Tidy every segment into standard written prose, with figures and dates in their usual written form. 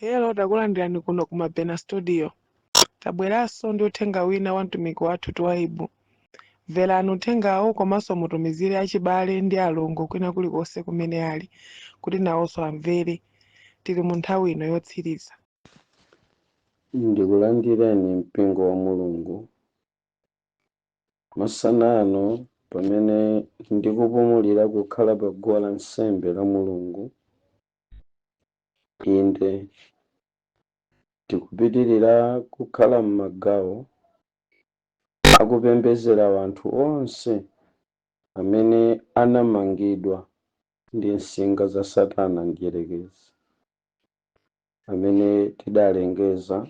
Hello, takulandirani kuno ku Mabena Studio. Tabweranso ndi uthenga wina wa mtumiki wathu Twaibu. Mverani uthengawo komanso mutumizire achibale ndi alongo kwina kulikonse kumene ali kuti nawonso amvere. Tili mu nthawi ino yotsiriza. Ndikulandireni, mpingo wa Mulungu, masana ano pamene ndikupumulira kukhala pa guwa lansembe la Mulungu. Inde, tikupitirira kukhala m'magawo akupembedzera anthu onse amene anamangidwa ndi nsinga za Satana Mdierekezi, amene tidalengeza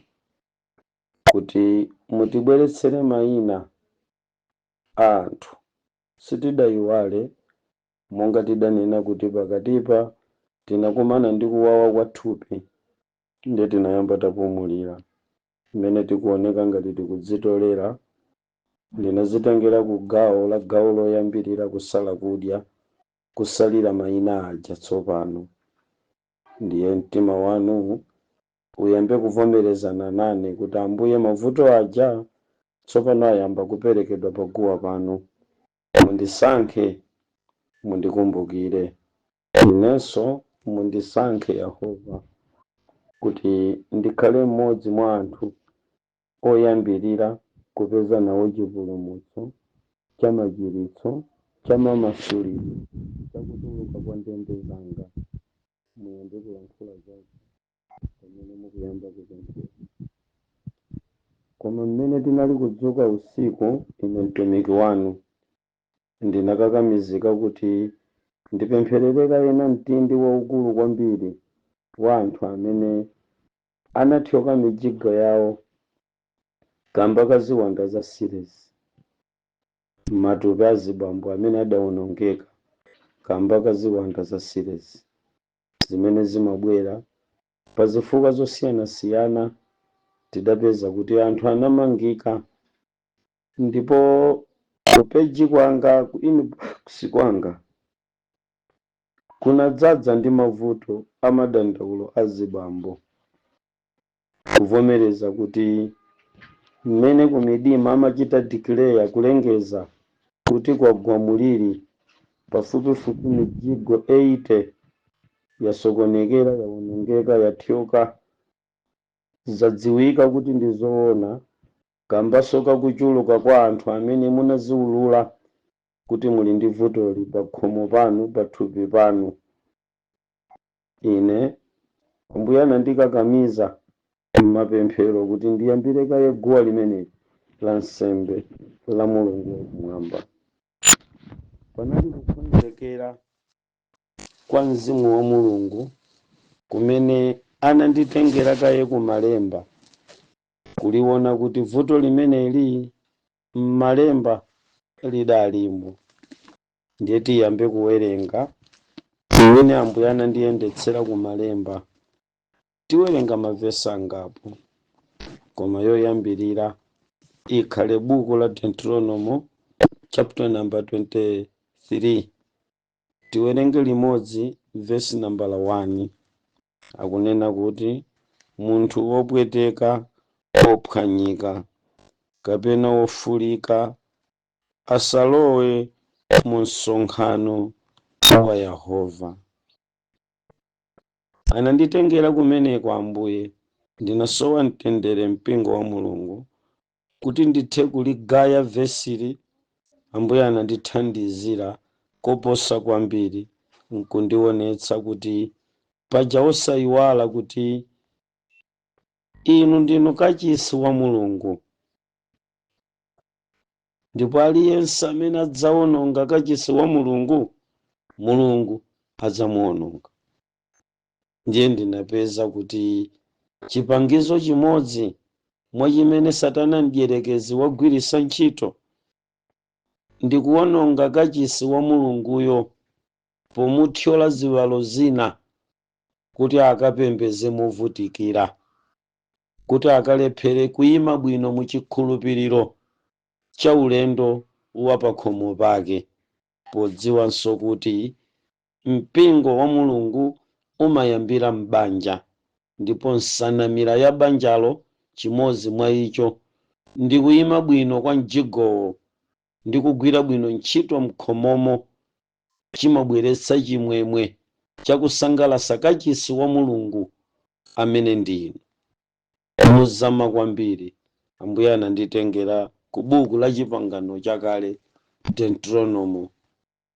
kuti mutibweretsere mayina a anthu. Sitidayiwale, monga tidanena kuti pakatipa tinakumana ndi kuwawa kwa thupi, ndiye tinayamba tapumulira. Mmene tikuoneka ngati tikudzitolera, ndinazitengera ku gawo la gawo loyambirira, kusala kudya, kusalira mayina aja. Tsopano ndiye mtima wanu uyambe kuvomerezana nane kuti, "Ambuye, mavuto aja tsopano ayamba kuperekedwa paguwa pano. Mundisankhe, mundikumbukire inenso, mundisankhe Yehova kuti ndikhale mmodzi mwa anthu oyambirira kupeza nawo chipulumutso cha machiritso, cha mamasulidwe, chakutuluka kwa ndende zanga." Muyambe kulankhula chacho pamene mukuyamba kupemphera. Koma mmene tinali kudzuka usiku, ine mtumiki wanu ndinakakamizika kuti ndipempherere ena mtindi waukulu kwambiri wa anthu amene anathyoka mijigo yawo kamba ka ziwanda za sirezi, matupi azibambo amene adawonongeka kamba ka ziwanda za sirezi zimene zimabwera pa zifukwa zosiyanasiyana. Tidapeza kuti anthu anamangika, ndipo ku page kwanga, ku inbox kwanga, kunadzaza ndi mavuto amadandaulo azibambo kuvomereza kuti mmene kumidima amachita declare, kulengeza kuti kwagwa muliri, pafupifupi mijigo 80 yasokonekera, yawonongeka, yathyoka. Zadziwika kuti ndi zoona kambaso kakuchuluka kwa anthu amene munaziwulula kuti muli ndi vutoli pa khomo panu, pathupi panu. Ine Ambuye anandikakamiza m'mapemphero kuti ndiyambire kaye guwa limeneli la nsembe la Mulungu wakumwamba. Panali kukonzekera kwa Mzimu wa Mulungu kumene ananditengera kaye ku malemba kuliona kuti vuto limeneli m'malemba lidalimo. Ndiye tiyambe kuwerenga mmene Ambuye anandiyendetsera ku malemba. Tiwerenga mavesi angapo, koma yoyambirira ikhale buku la Deuteronomo chapter number 23. Tiwerenge limodzi vesi nambala 1. Akunena kuti, "Munthu wopweteka, ophwanyika kapena wofulika asalowe mu msonkhano wa Yehova." Ananditengera kumeneko Ambuye. Ndinasowa mtendere, mpingo wa Mulungu, kuti ndithe kuligaya vesili. Ambuye anandithandizira koposa kwambiri nkundionetsa kuti paja osayiwala kuti inu ndinu kachisi wa Mulungu, ndipo aliyense amene adzawononga kachisi wa Mulungu, Mulungu adzamuwononga. Ndiye ndinapeza kuti chipangizo chimodzi mwa chimene Satana Mdierekezi wagwiritsa ntchito ndi kuwononga kachisi wa Mulunguyo pomuthyola ziwalo zina kuti akapembeze movutikira, kuti akalephere kuyima bwino mu chikhulupiriro cha ulendo wa pakhomo pake, podziwanso kuti mpingo wa Mulungu umayambira m'banja. Ndipo nsanamira ya banjalo, chimodzi mwa icho ndi kuyima bwino kwa mjigowo ndi kugwira bwino ntchito mkhomomo, chimabweretsa chimwemwe chakusangalatsa kachisi wa Mulungu amene ndi inu. Mozama kwambiri, Ambuye ananditengera ku buku la Chipangano Chakale, Deuteronomo,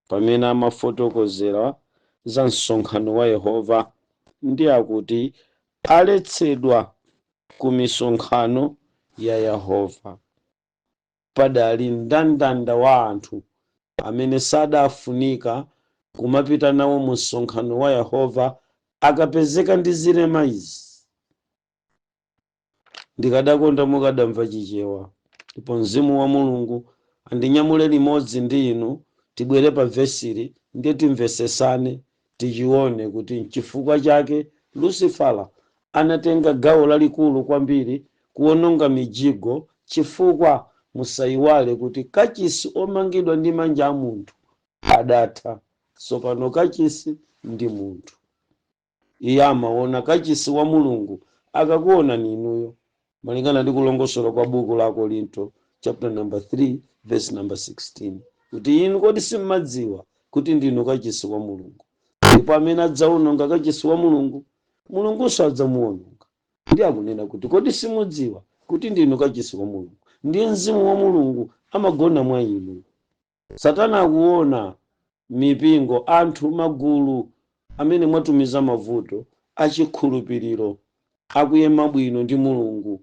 pamene amafotokozera za msonkhano wa Yehova, ndi akuti aletsedwa ku misonkhano ya Yehova. Padali mndandanda wa anthu amene sadafunika kumapita nawo mu msonkhano wa Yehova akapezeka ndi zilema izi. Ndikadakonda mukadamva Chichewa, ndipo Mzimu wa Mulungu andinyamule limodzi ndi inu, tibwere pa vesili, ndiye timvesesane, tichione kuti nchifukwa chake Lucifera anatenga gawo lalikulu kwambiri kuwononga mijigo, chifukwa musayiwale kuti kachisi omangidwa ndi manja a munthu adatha. Tsopano kachisi ndi munthu. Iye amaona kachisi wa Mulungu akakuona ninuyo, malingana ndi kulongosola kwa buku la Korinto chapter number 3 verse number 16, kuti inu kodi simmadziwa kuti ndinu kachisi wa Mulungu? Ndipo amene adzawononga kachisi wa Mulungu, Mulungunso adzamuwononga. Ndi akunena kuti kodi simudziwa kuti ndinu kachisi wa Mulungu, ndi Mzimu wa Mulungu amagona mwa inu? Satana akuona mipingo, anthu, magulu amene mwatumiza mavuto, achikhulupiriro, akuyema bwino ndi Mulungu,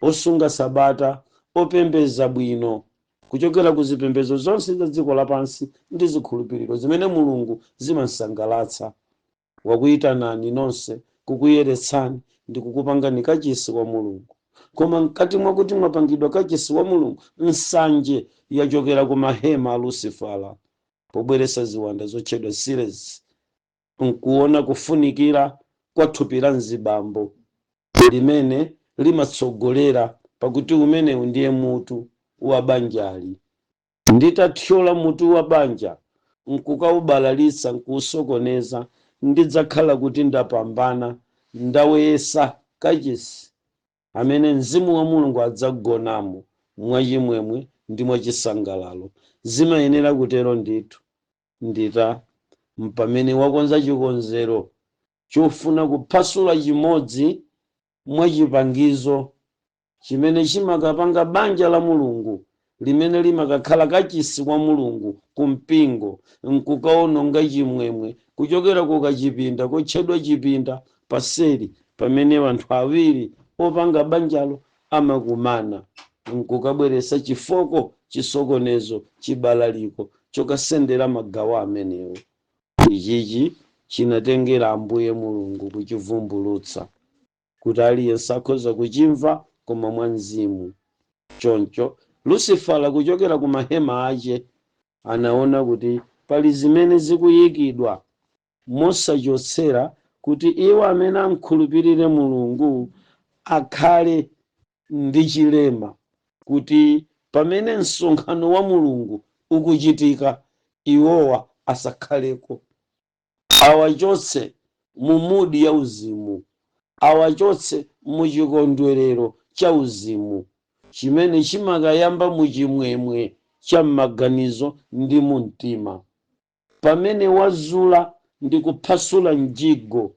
osunga sabata, opembeza bwino, kuchokera ku zipembedzo zonse za dziko lapansi ndi zikhulupiriro zimene Mulungu zimasangalatsa. Wakuyitanani nonse, kukuyeretsani ndi kukupangani kachisi wa Mulungu. Koma mkati mwakuti mwapangidwa kachisi wa Mulungu, nsanje yachokera ku mahema a Lucifera pobweretsa ziwanda zotchedwa sires, nkuona kufunikira kwa thupi la mzibambo limene limatsogolera, pakuti umenewu ndiye mutu wa banjali. Nditathyola mutu wa banja nkukaubalalitsa, nkuusokoneza, ndidzakhala kuti ndapambana, ndaweyesa kachisi amene Mzimu wa Mulungu adzagonamo mwachimwemwe ndi mwachisangalalo. Zimayenera kutero ndithu. Ndita mpamene wakonza chikonzero chofuna kuphwasula chimodzi mwa chipangizo chimene chimakapanga banja la Mulungu, limene limakakhala kachisi wa Mulungu kumpingo, nkukaononga chimwemwe kuchokera ku kachipinda kotchedwa chipinda paseli, pamene anthu awiri opanga banjalo amakumana, nkukabweretsa chifoko, chisokonezo, chibalaliko chokasendera magawo amenewo. Ichichi chinatengera Ambuye Mulungu kuchivumbulutsa kuti aliyense akhoza kuchimva, koma mwa mzimu. Choncho Lucifera kuchokera ku mahema ache anaona kuti pali zimene zikuyikidwa mosachotsera kuti iwo amene amkhulupirire Mulungu akhale ndi chilema, kuti pamene msonkhano wa Mulungu ukuchitika iwowa asakhaleko, awachotse mu mood ya uzimu, awachotse mu chikondwerero cha uzimu chimene chimakayamba mu chimwemwe cha m'maganizo ndi mu mtima. Pamene wazula ndi kuphwasula mjigo,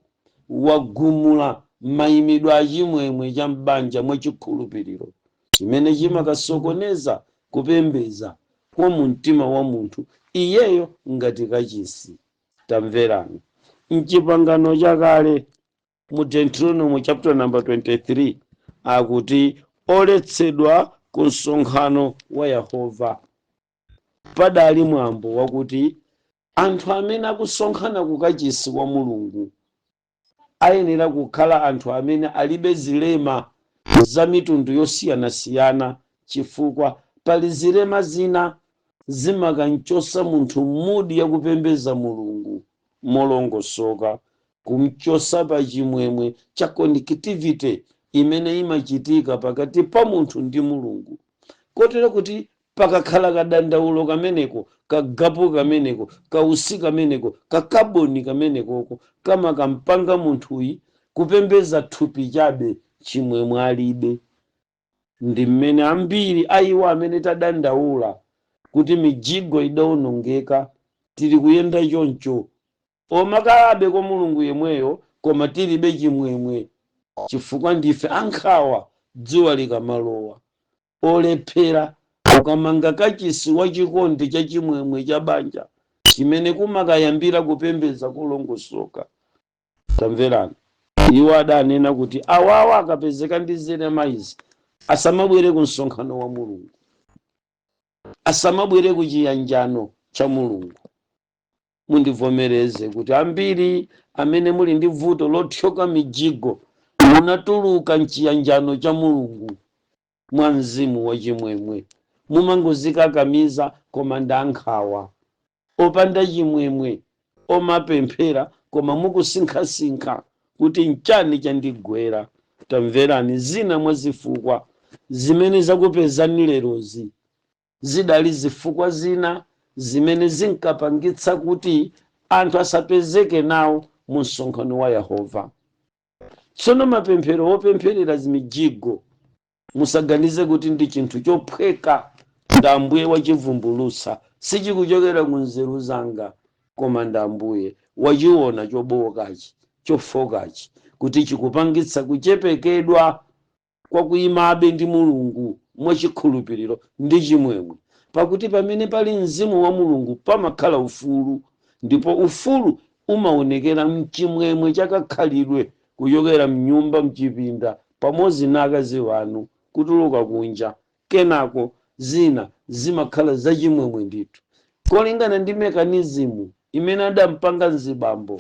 wagumula mayimidwe achimwemwe cha m'banja mwachikhulupiriro, chimene chimakasokoneza kupembeza kwa mu mtima wa munthu iyeyo ngati kachisi. Tamverani, Mchipangano Chakale mu Deuteronomy chapter number 23 akuti oletsedwa ku msonkhano wa Yehova. Padali mwambo wakuti anthu amene akusonkhana ku kachisi wa Mulungu ayenera kukhala anthu amene alibe zilema za mitundu yosiyanasiyana, chifukwa pali zilema zina zimakamchosa munthu mood yakupembeza Mulungu molongosoka, kumchosa pa chimwemwe cha connectivity imene imachitika pakati pa munthu ndi Mulungu, kotero kuti pakakhala kadandaulo kameneko, kagapu kameneko, kausi kameneko, kakaboni kamenekoko kamakampanga munthuyi Kupembeza thupi chabe, chimwemwe alibe. Ndi mmene ambiri a iwo amene tadandaula kuti mijigo idawonongeka tili kuyenda choncho, omakalabe kwa Mulungu yemweyo, koma tilibe chimwemwe chifukwa ndife ankhawa dzuwa likamalowa, olephera ukamanga kachisi wa chikondi cha chimwemwe cha banja chimene kumakayambira kupembedza kolongosoka. Tamverani, iwo adanena kuti awawa akapezeka ndi zilema izi asamabwere ku msonkhano wa Mulungu, asamabwere ku chiyanjano cha Mulungu. Mundivomereze kuti ambiri amene muli ndi vuto lothyoka mijigo munatuluka mchiyanjano cha Mulungu mwa mzimu wachimwemwe. Mumangozikakamiza, koma ndi ankhawa, opanda chimwemwe, omapemphera koma mukusinkhasinkha kuti nchani chandigwera. Tamverani, zina mwa zifukwa zimene zakupezani lerozi zidali zifukwa zina zimene zinkapangitsa kuti anthu asapezeke nawo mu msonkhano wa Yehova. Tsono mapemphero opempherera zimijigo, musaganize kuti ndi chinthu chophweka. Ndi Ambuye wachivumbulutsa, sichikuchokera ku nzeru zanga, koma ndi Ambuye wachiona chobowokachi, chofokachi, kuti chikupangitsa kuchepekedwa kwa kuyimabe ndi Mulungu mwachikhulupiriro ndi chimwemwe. Pakuti pamene pali mzimu wa Mulungu pamakhala ufulu, ndipo ufulu umaonekera mchimwemwe chakakhalidwe, kuchokera mnyumba, mchipinda pamodzi na akazi wanu, kutuluka kunja, kenako zina zimakhala zachimwemwe ndithu. Kolingana ndi mechanism imene adampanga mzibambo,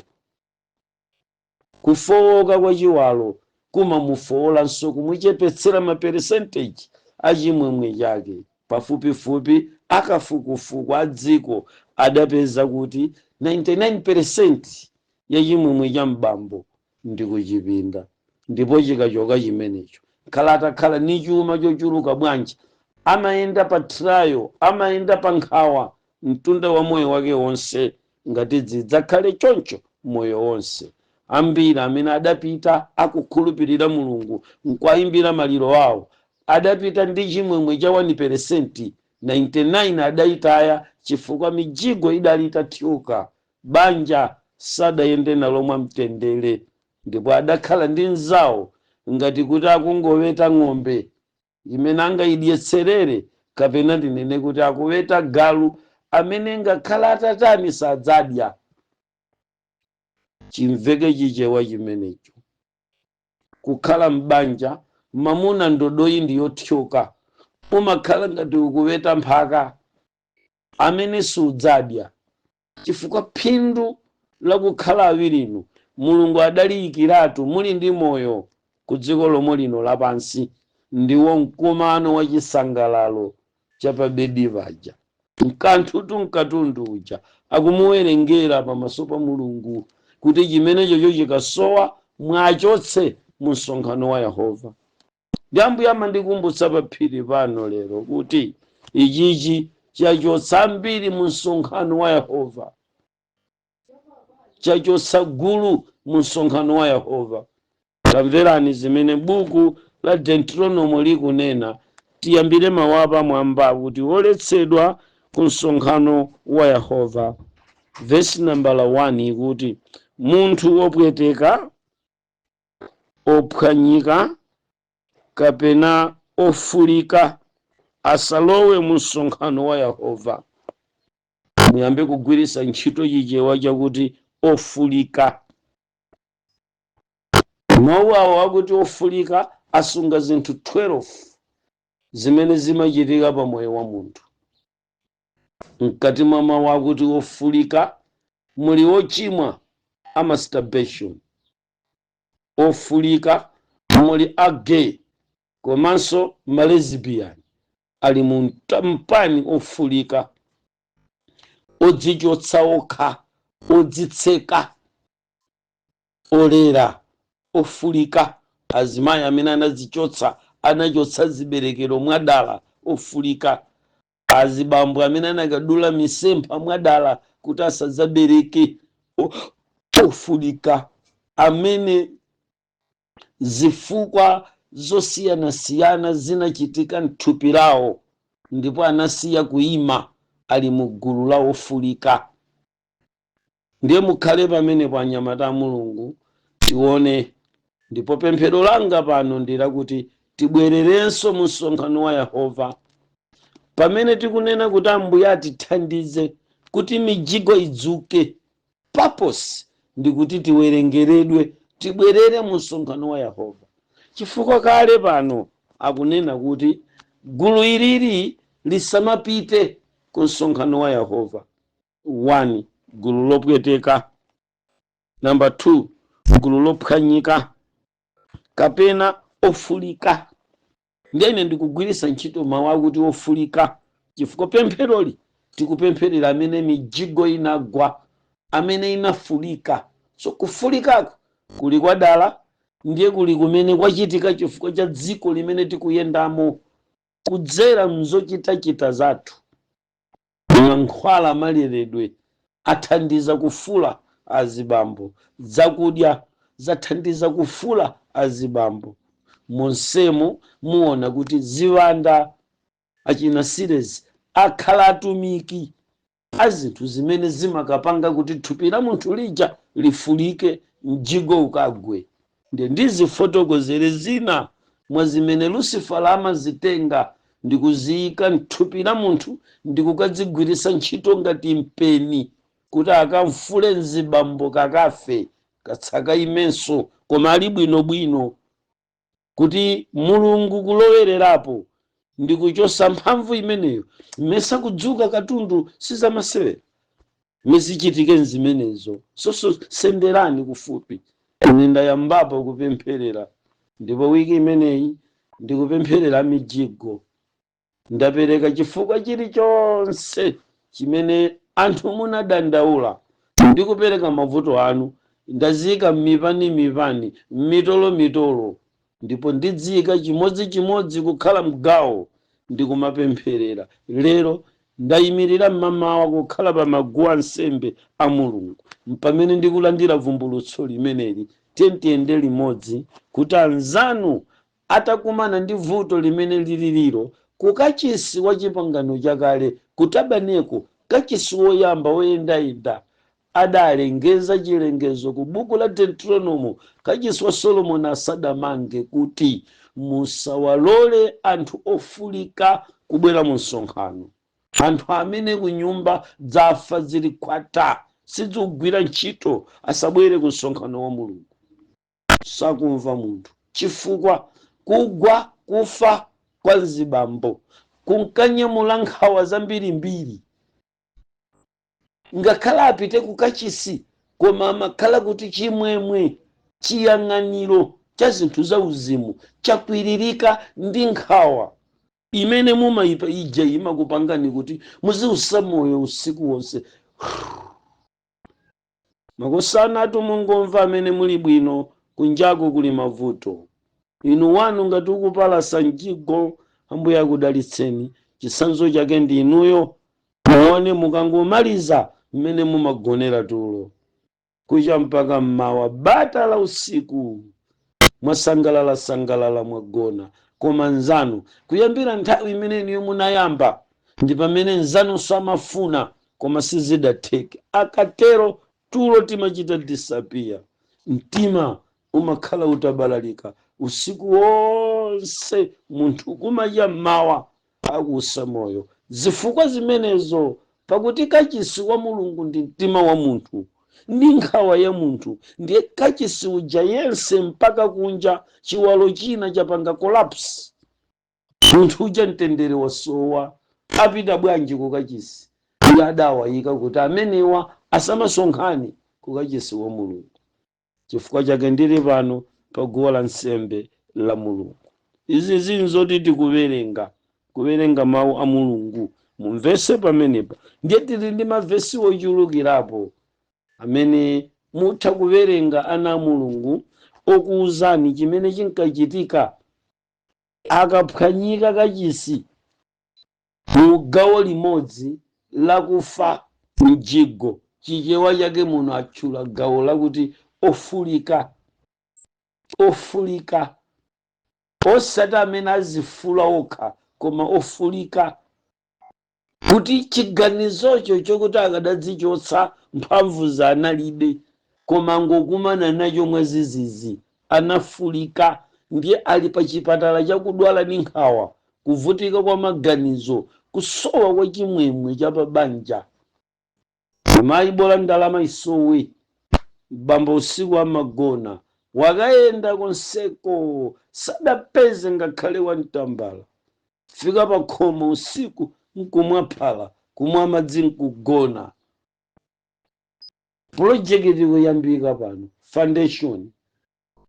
kufowoka kwa chiwalo kumamufowolanso, kumuchepetsera ma percentage achimwemwe chake. Pafupifupi akafukufuku a dziko adapeza kuti 99% ya chimwemwe cha mbambo ndi kuchipinda, ndipo chikachoka chimenecho, khala atakhala ni chuma chochuluka bwanji, amayenda pa trial, amayenda pa nkhawa mtunda wa moyo wake wonse. Ngati zidzakhale choncho moyo wonse, ambiri amene adapita akukhulupirira Mulungu nkwayimbira maliro awo, adapita ndi chimwemwe cha 1%, 99 adayitaya chifukwa mijigo idali itathyoka, banja sadayende nalo mwamtendere, ndipo adakhala ndi mzawo ngati kuti akungoweta ng'ombe imene angayidyetserere, kapena ndinene kuti akuweta galu amene ngakhala atatani sadzadya. Chimveke Chichewa chimenecho. Kukhala m'banja, mamuna ndodoyi ndi yothyoka, umakhala ngati ukuweta mphaka amene sudzadya, chifukwa phindu lakukhala awirinu Mulungu adaliyikiratu muli ndi moyo ku dziko lomwe lino lapansi, ndiwo mkumano wa chisangalalo chapabedi paja. Mkanthutu mkatundu uja akumuwerengera pamaso pa Mulungu kuti chimenecho chikasowa, mwachotse mu msonkhano wa Yehova. Ndi Ambuye amandikumbutsa pa phiri pano lero kuti ichichi chachotsa ambiri mu msonkhano wa Yehova, chachotsa gulu mu msonkhano wa Yehova. Tamverani zimene buku la Deuteronomo likunena. Tiyambire mawu mwamba kuti oletsedwa ku msonkhano wa Yehova. Vesi nambala 1 ikuti munthu wopweteka, ophwanyika kapena ofulika asalowe mu msonkhano wa Yehova. Muyambe kugwiritsa ntchito Chichewa chakuti ofulika. Mawu awo akuti ofulika asunga zinthu 12 zimene zimachitika pa moyo wa munthu. Mkati mwa mawu akuti ofulika muli ochimwa a masturbation, ofulika muli a gay komanso ma lesbian ali mu mpani ofulika, odzichotsa okha, odzitseka, olera, ofulika, azimayi amene anadzichotsa, anachotsa ziberekero mwadala, ofulika, azibambo amene anakadula misempha mwadala kuti asadzabereke, ofulika, amene Zifukwa zosiyanasiyana zinachitika mthupi lawo ndipo anasiya kuyima, ali mu gulu la ofulika. Ndiye mukhale pamenepo, anyamata a Mulungu, tione. Ndipo pemphero langa pano ndi lakuti tibwererenso mu msonkhano wa Yehova, pamene tikunena kuti Ambuye atithandize kuti mijigo idzuke. Purpose ndikuti tiwerengeredwe, tibwerere mu msonkhano wa Yehova, chifukwa kale pano akunena kuti gulu ilili lisamapite ku msonkhano wa Yehova. 1, gulu lopweteka. Number 2, gulu lophwanyika kapena ofulika. Ndiye ine ndikugwiritsa ntchito mawu akuti ofulika chifukwa pempheroli tikupempherera amene mijigo inagwa, amene inafulika. So kufulikako kuli kwadala, ndiye kuli kumene kwachitika chifukwa cha dziko limene tikuyendamo kudzera mzochitachita zathu. Mankhwala amaleredwe athandiza kufula azibambo, zakudya zathandiza kufula azibambo. Monsemo muona kuti ziwanda achina sirezi akhala atumiki a zinthu zimene zimakapanga kuti thupi la munthu lija lifulike, mjigo ukagwe. Ndiye ndizifotokozere zina mwa zimene Lucifera amazitenga ndikuziyika mthupi la munthu ndikukadzigwiritsa ntchito ngati mpeni kuti akamfule mzibambo, kakafe, katsaka imenso koma ali bwinobwino, kuti Mulungu kulowererapo ndikuchosa mphamvu imeneyo. Mmesa kudzuka katundu sizamasewera, mizichitike zimenezo. Soso senderani kufupi, ine ndayambapo kupempherera, ndipo wiki imeneyi ndikupempherera mijigo. Ndapereka chifukwa chilichonse chimene anthu munadandaula ndikupereka mavuto anu. Ndaziyika m'mipani mipani, m'mitolo mitolo, ndipo ndidziyika chimodzimodzi kukhala mgawo ndikumapempherera. Lero ndayimirira mmamawa kukhala pa maguwa ansembe a Mulungu pamene ndikulandira vumbulutso limeneli. Tiyende limodzi kuti anzanu atakumana ndi vuto limene lililiro kukachisi wa Chipangano Chakale, kutabaneko, kachisi woyamba woyendayenda, adalengeza chilengezo ku buku la Deuteronomo, kachisi wa Solomoni asadamange, kuti musawalole anthu ofulika kubwera mu msonkhano, anthu amene ku nyumba dzafa zili khwata, sizikugwira ntchito, asabwere ku msonkhano wa Mulungu. Sakumva munthu, chifukwa kugwa kufa kwa mzibambo kunkanyamula nkhawa zambirimbiri. Ngakhale apite ku kachisi, koma amakhala kuti chimwemwe, chiyang'aniro cha zinthu za uzimu chakwiririka ndi nkhawa imene mumayipa ija, imakupangani kuti muziusa moyo usiku wonse. Makosana atu mungomva amene muli bwino, kunjako kuli mavuto. Inu wanu ngati ukupalasa mjigo, Ambuye akudalitseni. Chitsanzo chake ndi inuyo. Muone mukangomaliza mmene mumagonera tulo kucha mpaka mmawa, bata la usiku, mwasangalala sangalala, mwagona. Koma nzanu kuyambira nthawi imene inuyo munayamba ndi pamene nzanunso amafuna, koma sizidatheke. Akatero tulo timachita disappear, mtima umakhala utabalalika usiku wonse, munthu kumacha mmawa akusa moyo. Zifukwa zimenezo, pakuti kachisi wa Mulungu ndi mtima wa munthu, ndi nkhawa ya munthu. Ndiye kachisi uja yense mpaka kunja, chiwalo china chapanga collapse, munthu uja mtendere wasowa, apita bwanji ku kachisi? Iye adawayika kuti amenewa asamasonkhane ku kachisi wa Mulungu. Chifukwa chake ndili pano pa guwa la nsembe la Mulungu. Izi zinzoti tikuwerenga, kuwerenga mawu a Mulungu, mumvese pamenepa. Ndiye tili ndi mavesi ochulukirapo amene mutha kuwerenga, ana a Mulungu, okuwuzani chimene chinkachitika akaphwanyika kachisi mu gawo limodzi lakufa mjigo. Chichewa chake muno atchula gawo lakuti ofulika. Ofulika, osati amene azifula okha, koma ofulika kuti chiganizocho chokuti akadadzichotsa mphamvu za analibe, koma ngokumana nacho mwazizizi, anafulika. Ndiye ali pa chipatala chakudwala ndi nkhawa, kuvutika kwa maganizo, kusowa kwa chimwemwe cha pabanja. Mayi bola ndalama isowe, bambo usiku amagona, wakayenda konseko sadapeze ngakhale wamtambala. Fika pa khomo usiku nkumwa phala, kumwa madzi, nkugona. Project kuyambika pano, foundation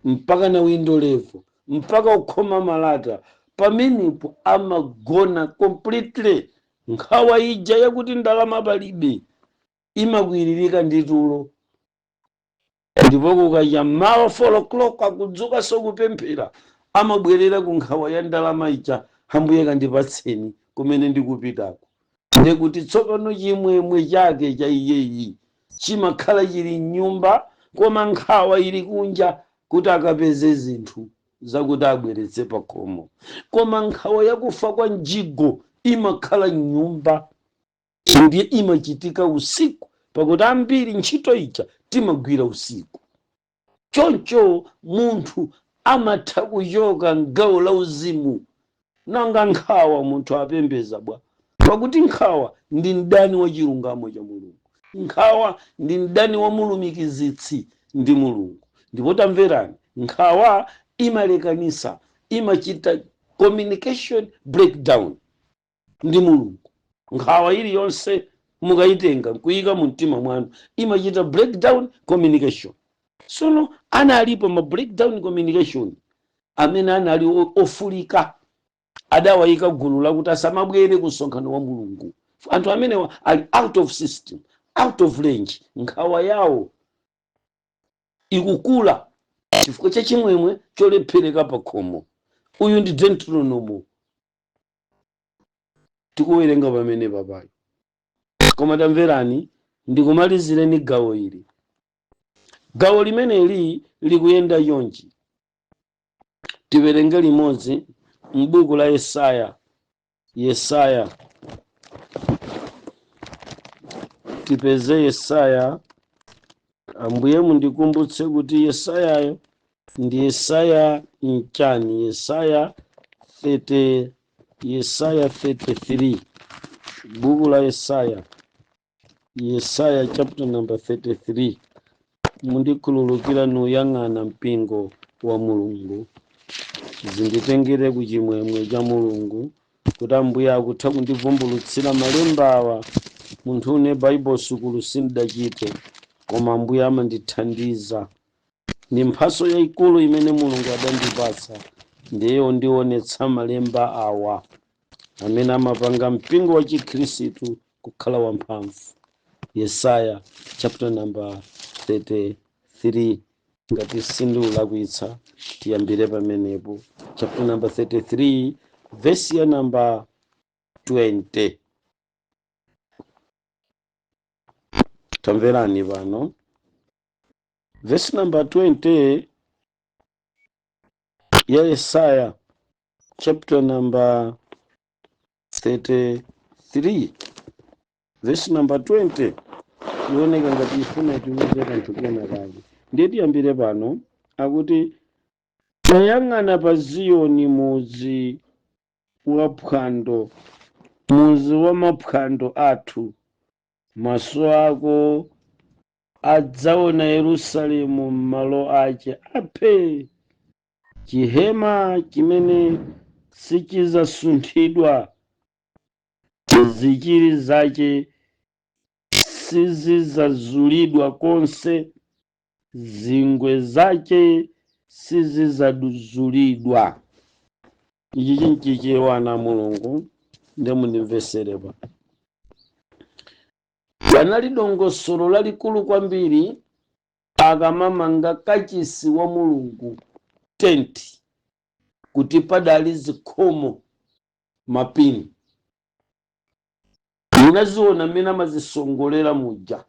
mpaka na window level, mpaka kukhoma malata, pamenepo amagona completely. Nkhawa ija yakuti ndalama palibe imakwiririka ndi tulo. Ndipo kukacha mawa 4 o'clock akudzukanso kupemphera, amabwerera ku nkhawa ya ndalama ija: "Ambuye, kandipatseni kumene ndikupitako." Ndekuti tsopano chimwemwe chake cha iyeyi chimakhala chili mnyumba, koma nkhawa ili kunja kuti akapeze zinthu zakuti abweretse pakhomo. Koma nkhawa yakufa kwa mjigo imakhala mnyumba, ndiye imachitika usiku, pakuti ambiri ntchito ija timagwira usiku. Choncho munthu amatha kuchoka mgawo la uzimu. Nanga nkhawa munthu apembeza bwa? Pakuti nkhawa ndi mdani wa chilungamo cha Mulungu, nkhawa ndi mdani wa mulumikizitsi ndi Mulungu. Ndipo tamverani, nkhawa imalekanisa, imachita communication breakdown ndi Mulungu. Nkhawa iliyonse mukayitenga nkuyika mu mtima mwanu imachita breakdown communication. Sono analipo ma breakdown communication amene anali ofulika, adawayika gulu lakuti asamabwere ku msonkhano wa Mulungu. Anthu amenewa ali out of system, out of range. Nkhawa yawo ikukula chifukwa cha chimwemwe cholephereka pa khomo. Uyu ndi Deuteronomo tikuwerenga pamene papayo. Koma tamverani, ndikumalizireni gawo ili. Gawo limeneli likuyenda chonchi. Tiwerenge limodzi m'buku la Yesaya. Yesaya, tipeze Yesaya. Ambuye mundikumbutse kuti Yesayayo ndi Yesaya mchani? Yesaya 30, Yesaya 33, buku la Yesaya, Yesaya chapter number 33. Mundikhululukira nuyang'ana mpingo wa Mulungu, zinditengere ku chimwemwe cha Mulungu kuti Ambuye akutha kundivumbulutsira malemba awa. Munthu une Bible sukulu sindidachite, koma Ambuye amandithandiza. Ndi mphaso yayikulu imene Mulungu adandipatsa, ndiye ndionetsa malemba awa amene amapanga mpingo wa Chikhristu kukhala wamphamvu. Yesaya chapter number 33, ngati sindiulakwitsa, tiyambire pamenepo, chapter number 33, verse ya number 20. Tamverani pano, verse number 20 ya Yesaya chapter number 33, verse number 20, ioneka ngati ifuna itiuze kanthu kena kake. Ndiye tiyambire pano, akuti: "Tayang'ana pa Ziyoni, mudzi wa phwando, mudzi wa maphwando athu. Maso ako adzaona Yerusalemu m'malo ache aphe, chihema chimene sichizasunthidwa, zichiri zache sizizazulidwa konse, zingwe zache sizizaduzulidwa." Ichi chinchichewa na Mulungu, ndiye mundimvesere pa. Panali dongosolo lalikulu kwambiri akamamanga kachisi wa Mulungu, tenti, kuti padali zikhomo, mapini. Munaziona mmene amazisongolera muja,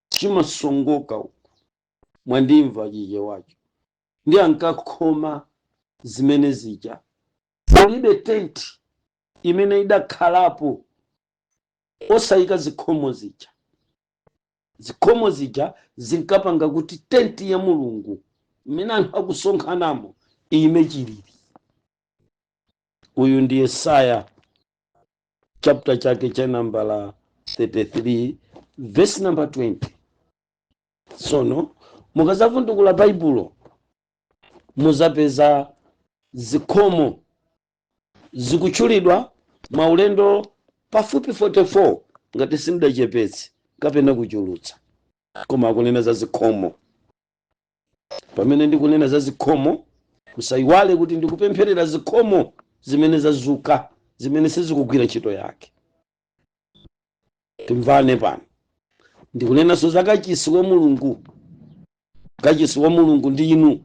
chimasongoka uku. Mwandimva chichewacho? Ndi ankakhoma zimene zija. Palibe tenti imene idakhalapo osayika zikhomo zija. Zikhomo zija zinkapanga kuti tenti ya Mulungu imene anthu akusonkhanamo iyime chilili. Uyu ndi Yesaya, chapter chake cha nambala 33, verse number 20. Sono mukazavundukula Baibulo, muzapeza zikhomo zikutchulidwa maulendo pafupi 44, ngati sindachepetse kapena kuchulutsa, koma akunena za zikhomo. Pamene ndikunena za zikhomo, musayiwale kuti ndikupempherera zikhomo zimene zazuka, zimene sizikugwira ntchito yake. Timvane pano, ndikunenanso za kachisi wa Mulungu. Kachisi wa Mulungu ndi inu,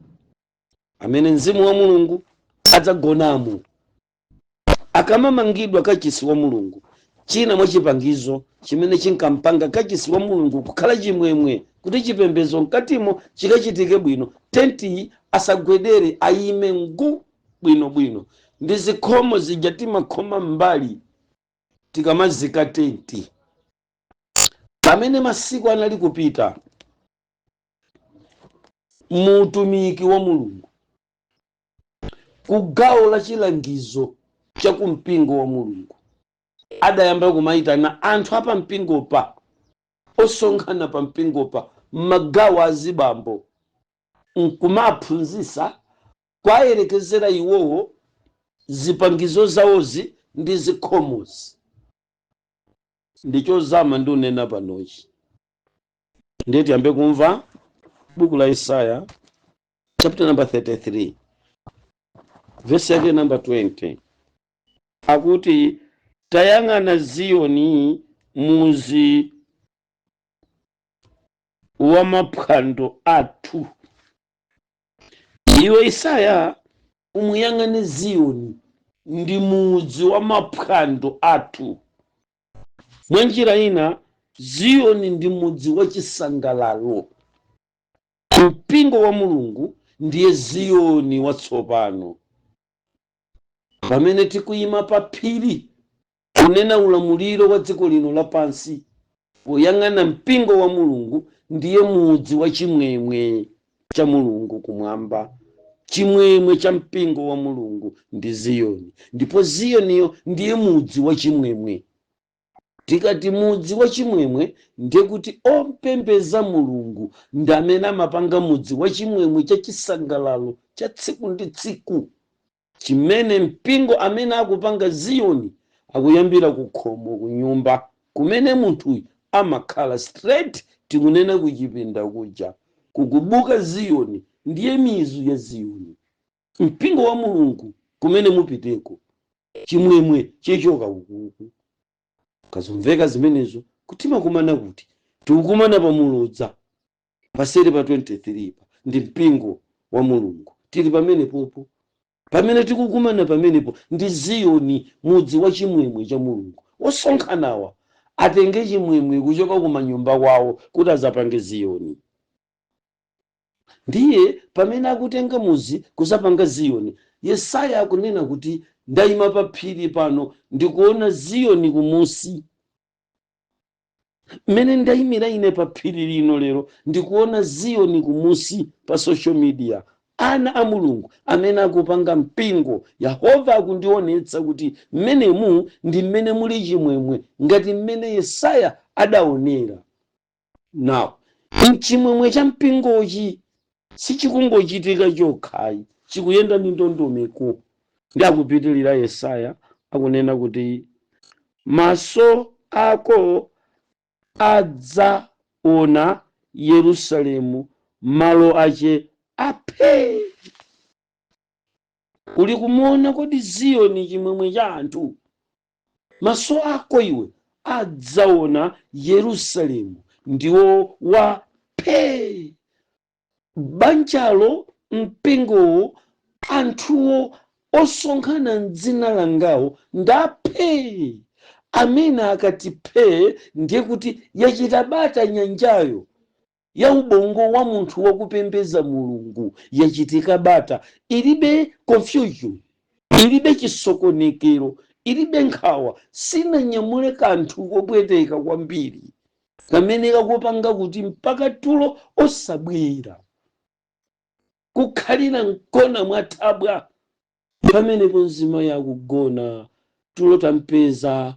amene mzimu wa Mulungu adzagonamo. Akamamangidwa kachisi wa Mulungu, china mwa chipangizo chimene chinkampanga kachisi wa Mulungu kukhala chimwemwe, kuti chipembedzo mkatimo chikachitike bwino, tentiyi asagwedere, ayime ngu bwinobwino, ndi zikhomo zija timakhoma m'mbali tikamazika tenti. Pamene masiku anali kupita, muutumiki wa Mulungu, ku gawo la chilangizo cha kumpingo wa Mulungu, adayamba kumayitana anthu apampingopa, osonkhana pampingopa, m'magawo azibambo, nkumaphunzitsa, kwayerekezera iwowo zipangizo zawozi ndi zikhomozi. Ndichozama ndi unena panochi. Ndiye tiyambe kumva buku la Isaya, chapter number 33, verse yake number 20. Akuti, "Tayang'ana Ziyoni, muzi wa maphwando athu." Iwe Isaya, umuyang'ane Ziyoni, ndi mudzi wa maphwando athu. Mwa njira ina, Ziyoni ndi mudzi wa chisangalalo. Mpingo wa Mulungu ndiye Ziyoni watsopano. Pamene tikuyima pa phiri, kunena ulamuliro wa dziko lino lapansi, poyang'ana mpingo wa Mulungu, ndiye mudzi wa chimwemwe cha Mulungu kumwamba. Chimwemwe cha mpingo wa Mulungu ndi Ziyoni, ndipo Ziyoniyo ndiye mudzi wa chimwemwe. Tikati mudzi wa chimwemwe, ndiye kuti ompembeza Mulungu ndi amene amapanga mudzi wa chimwemwe cha chisangalalo cha tsiku ndi tsiku, chimene mpingo amene akupanga Ziyoni akuyambira ku khomo, ku nyumba kumene munthuyu amakhala, straight tikunena kuchipinda kuja kukubuka Ziyoni. Ndiye mizu ya Ziyoni. Mpingo wa Mulungu, kumene mupiteko, chimwemwe chichoka ukuku. Kazomveka zimenezo kuti makumana, kuti tikukumana pamulodza paseri pa 23 pa, ndi mpingo wa Mulungu. Tili pamene popo, pamene tikukumana pamenepo ndi Ziyoni, mudzi wa chimwemwe cha Mulungu. Osonkhanawa atenge chimwemwe kuchoka kumanyumba kwawo kuti azapange Ziyoni. Ndiye pamene akutenga muzi kuzapanga Ziyoni, Yesaya akunena kuti, "Ndayima pa phiri pano, ndikuona Ziyoni kumusi." Mmene ndayimira ine pa phiri lino lero, ndikuona Ziyoni kumusi pa social media. Ana a Mulungu amene akupanga mpingo, Yehova akundionetsa kuti mmenemu ndi mmene muli chimwemwe, ngati mmene Yesaya adaonera. Now, mchimwemwe cha mpingochi sichikungochitika chokhayi, chikuyenda ndi ndondomeko. Ndi akupitilira Yesaya, akunena kuti, "Maso ako adzaona Yerusalemu, malo ache aphe." Uli kumuona kodi Ziyoni, chimwemwe cha anthu? Maso ako iwe adzaona Yerusalemu ndiwo wa phe. Banjalo, mpingowo, anthuwo osonkhana mdzina langawo ndaphe. Amene akati phe, ndiye kuti yachita bata nyanjayo. Ya ubongo wa munthu wakupembeza Mulungu yachitika bata, ilibe confusion, ilibe chisokonekero, ilibe nkhawa, sinanyamule kanthu kopweteka kwambiri kamene kakupanga kuti mpaka tulo osabwera, kukhalira mkona mwathabwa. Pamenepo mzimayi akugona, tulo tampeza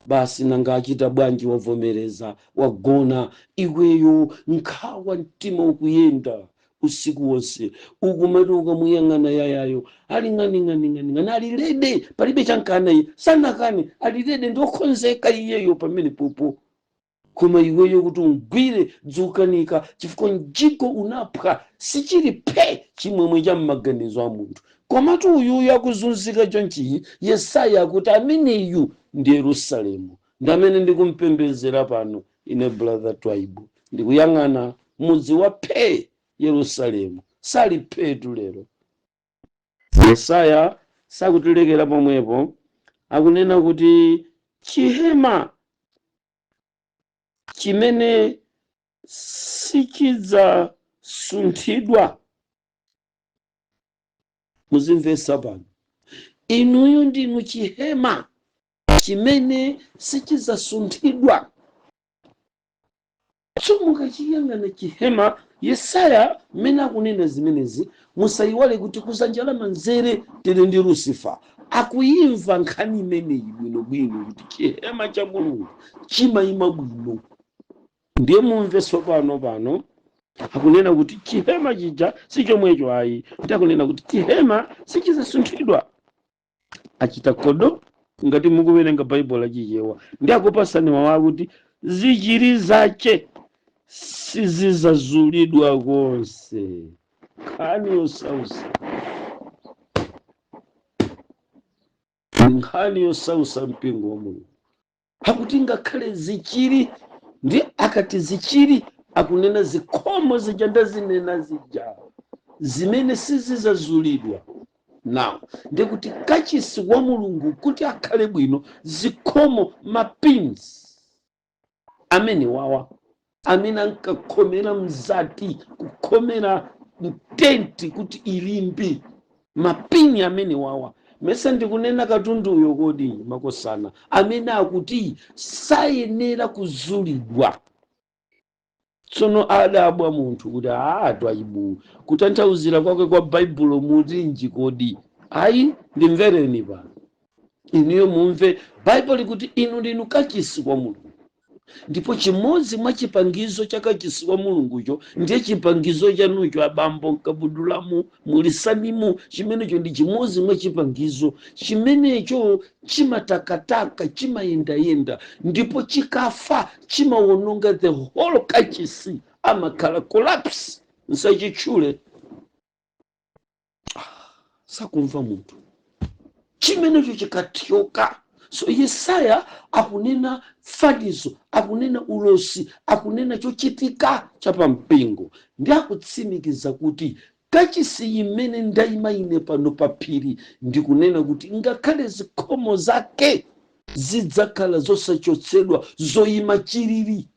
basi. Nanga achita bwanji? Wavomereza, wagona. Iweyo nkhawa, mtima ukuyenda usiku wonse, ukumati ukamuyang'ana yayayo ali ng'ani ng'ani ng'ani ng'ani, ali ready, palibe chankana, iye sanakane, ali ready, ndiokhonzeka iyeyo pamene popo. Koma iweyo kuti ungwire dzukanika, chifukwa mjigo unaphwa, sichili phe chimwemwe cha m'maganizo a munthu. Komatu uyuyu akuzunzika chonchiyi, Yesaya akuti ameneyu ndi Yerusalemu, ndi amene ndikumpembedzera pano. Ine Brother Twaibu ndikuyang'ana mudzi wa phe Yerusalemu, sali phetu lero. Yesaya sakutilekera pomwepo, akunena kuti chihema chimene sichidzasunthidwa. Muzimvetsa pano, inuyo ndinu chihema chimene sichidzasunthidwa. So mukachiyang'ana chihema, Yesaya mmene akunena zimenezi, musayiwale kuti kuzanja la manzere tili ndi Lucifer, akuyimva nkhani imeneyi bwinobwino kuti chihema cha Mulungu chimayima bwino. Ndiye mumve tsopano pano akunena kuti chihema chija si chomwecho ayi, ndi akunena kuti chihema sichizasunthidwa. Achita kodo ngati mukuwerenga Baibulo lachichewa, ndi akupasani mawu akuti zichiri zache sizizazulidwa konse. Nkhani yosausa, nkhani yosausa, mpingo wa Mulungu. Akuti ngakhale zichiri, ndi akati zichiri akunena zikhomo zija ndazinena zija zimene sizizazulidwa. Now ndikuti kachisi wa Mulungu kuti akhale bwino, zikhomo, mapins amene wawa amene ankakhomera mzati, kukhomera mtenti kuti ilimbe, mapini amene wawa, mese ndikunena katunduyo kodi makosana, amene akuti sayenera kuzulidwa. Tsono adabwa munthu kuti aa, Twaibu, kutanthauzira kwake kwa Baibulo mutinji kodi? Ayi, ndimvereni pano inuyo, mumve Baibulo likuti inu ndinu kachisi wa Mulungu, ndipo chimodzi mwa chipangizo cha kachisi wa Mulungucho ndiye chipangizo chanucho, abambo, mkabudulamu mulisanimu. Chimenecho ndi chimodzi mwa chipangizo chimenecho, chimatakataka, chimayendayenda, ndipo chikafa chimawononga the whole kachisi, amakhala collapse. Nsachitchule, sakumva munthu. Chimenecho chikathyoka. So Yesaya akunena fanizo, akunena ulosi, akunena chochitika chapampingo, ndi akutsimikiza kuti kachisi imene ndayima ine pano pa phiri, ndikunena kuti ngakhale zikhomo zake zidzakhala zosachotsedwa, zoyima chilili,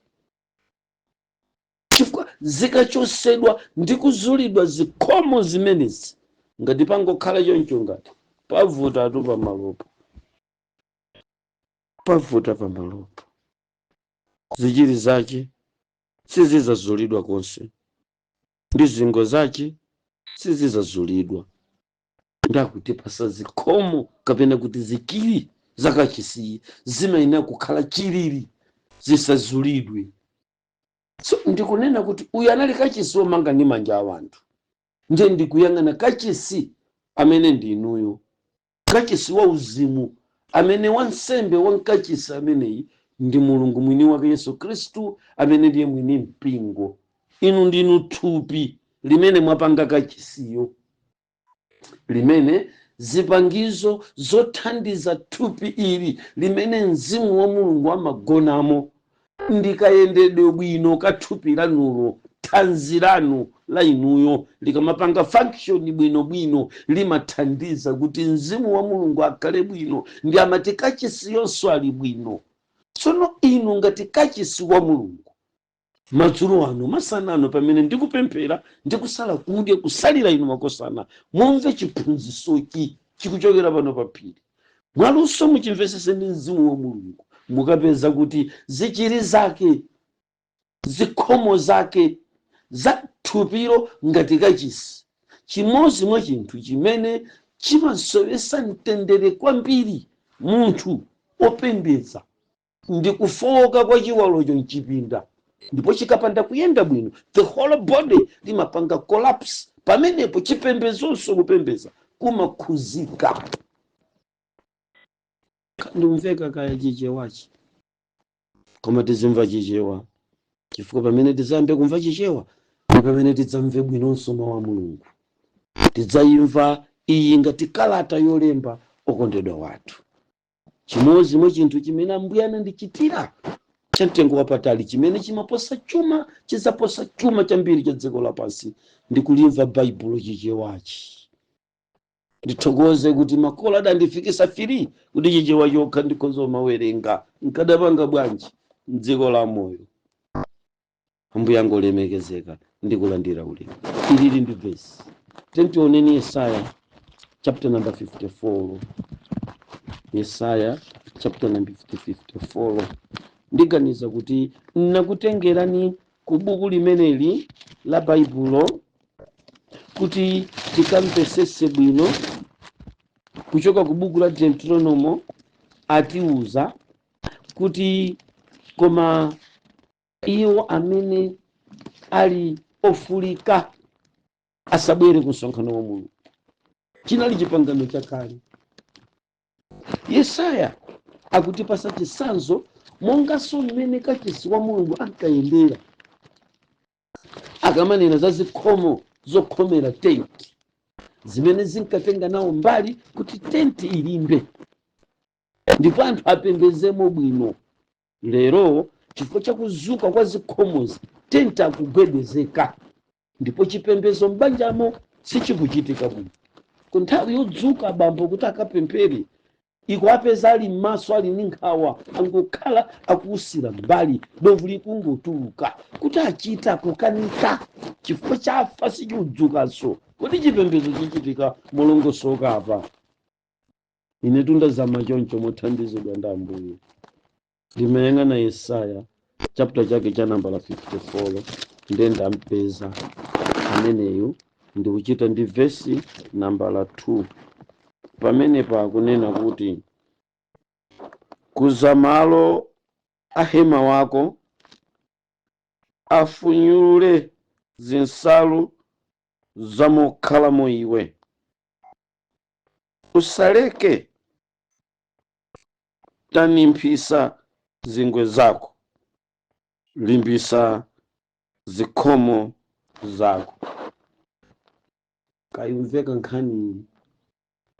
chifukwa zikachotsedwa ndi kuzulidwa zikhomo zimenezi, ngati pangokhala choncho, ngati pavutatu pamalopo, pavuta pamalopo. Zichiri zache sizizazulidwa konse, ndi zingo zache sizizazulidwa. Ndakutipasa zikhomo kapena kuti zichiri zakachisiyi zimayenera kukhala chilili, zisazulidwe. So ndikunena kuti uyu anali kachisi womanga ndi manja a anthu, ndiye ndikuyang'ana kachisi amene ndi inuyo, kachisi wa uzimu, amene wansembe wankachisi ameneyi ndi Mulungu mwini wake Yesu Khristu, amene ndiye mwini mpingo. Inu ndinu thupi limene mwapanga kachisiyo, limene zipangizo zothandiza thupi ili limene mzimu wa Mulungu amagonamo, ndikayendedwe bwino ka thupi lanulo, thanzi lanu la inuyo likamapanga function bwinobwino, limathandiza kuti mzimu wa Mulungu akhale bwino, ndi amati kachisiyonso ali bwino. Tsono inu ngati kachisi wa Mulungu Madzulo ano, masana ano, pamene ndikupemphera, ndikusala kudya, kusalira inu makosana, mumve chiphunzitsochi chikuchokera pano pa phiri mwaluso, muchimvesese ndi mzimu wa Mulungu, mukapeza kuti zichiri zake, zikhomo zake za thupilo ngati kachisi. Chimodzi mwa chinthu chimene chimasowesa mtendere kwambiri munthu opembedza ndi kufowoka kwa chiwalocho mchipinda, ndipo chikapanda kuyenda bwino, the whole body limapanga collapse. Pamenepo chipembedzonso, kupembedza kumakhuzika. Ndimveka kaya Chichewachi, koma tizimva Chichewa, chifukwa pamene tizayambe kumva Chichewa ndi pamene tidzamve bwinonso mawu a Mulungu. Tidzayimva iyi ngati kalata yolemba okondedwa wathu. Chimodzi mwa chinthu chimene Ambuye anandichitira cha mtengo wapatali, chimene chimaposa chuma, chidzaposa chuma chambiri cha dziko lapansi, ndi kulimva Baibulo Chichewachi. Ndithokoze kuti makolo adandifikisa free kuti Chichewa chokha ndikhoza mawerenga. Nkadapanga bwanji mdziko la moyo? Ambuye angolemekezeka ndi kulandira ulemu. Ilili ndi vesi, tentioneni Yesaya chapter number 54. Yesaya chapter number 54. Ndiganiza kuti nakutengerani ku buku limeneli la Baibulo kuti tikamvesese bwino. Kuchoka ku buku la Deuteronomo atiuza kuti, koma iwo amene ali ofulika asabwere ku msonkhano wa Mulungu. Chinali chipangano chakale. Yesaya akutipasa chitsanzo monganso mmene kachisi wa Mulungu ankayendera, akamanena za zikhomo zokhomera tenti zimene zinkatenga nawo mbali kuti tenti ilimbe ndipo anthu apembezemo bwino. Lero, chifukwa chakuzuka kwa zikhomozi, tenti akugwedezeka ndipo chipembedzo m'banjamo sichikuchitika bwino. Ku nthawi yodzuka abambo kuti akapemphere, ikuapeza ali m'maso, ali ndi nkhawa, angokhala akuusira mbali, dovu likungotuluka, kuti achita kukanika chifukwa chafa, sichikudzukanso. Kuti chipembedzo chichitika molongosoka apa, ine tundazama choncho mothandizidwa ndi Ambuye. Ndimayang'ana Yesaya chapter chake cha nambala 54, ndiye ndampeza ameneyu. Ndikuchita ndi vesi nambala 2. Pamenepa akunena kuti, kuza malo a hema wako, afunyulule zinsalu zamokhalamo iwe, usaleke, tanimphisa zingwe zako, limbisa zikhomo zako. Kayumveka nkhani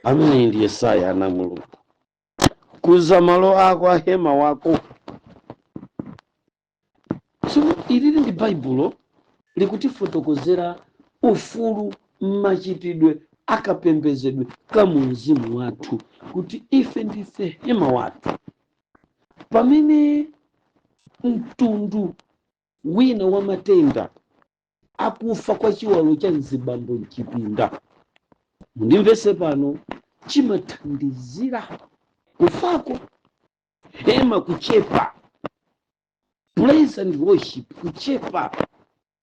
amene ndi Yesaya ana Mulungu. Kuza malo ako a hema wako. So ilili ndi Baibulo likutifotokozera ufulu, machitidwe akapembedzedwe ka mu mzimu wathu, kuti ife ndife hema wathu. Pamene mtundu wina wa matenda akufa kwa chiwalo cha mzibambo mchipinda, mundimvese pano, chimathandizira kufako hema kuchepa, praise and worship kuchepa,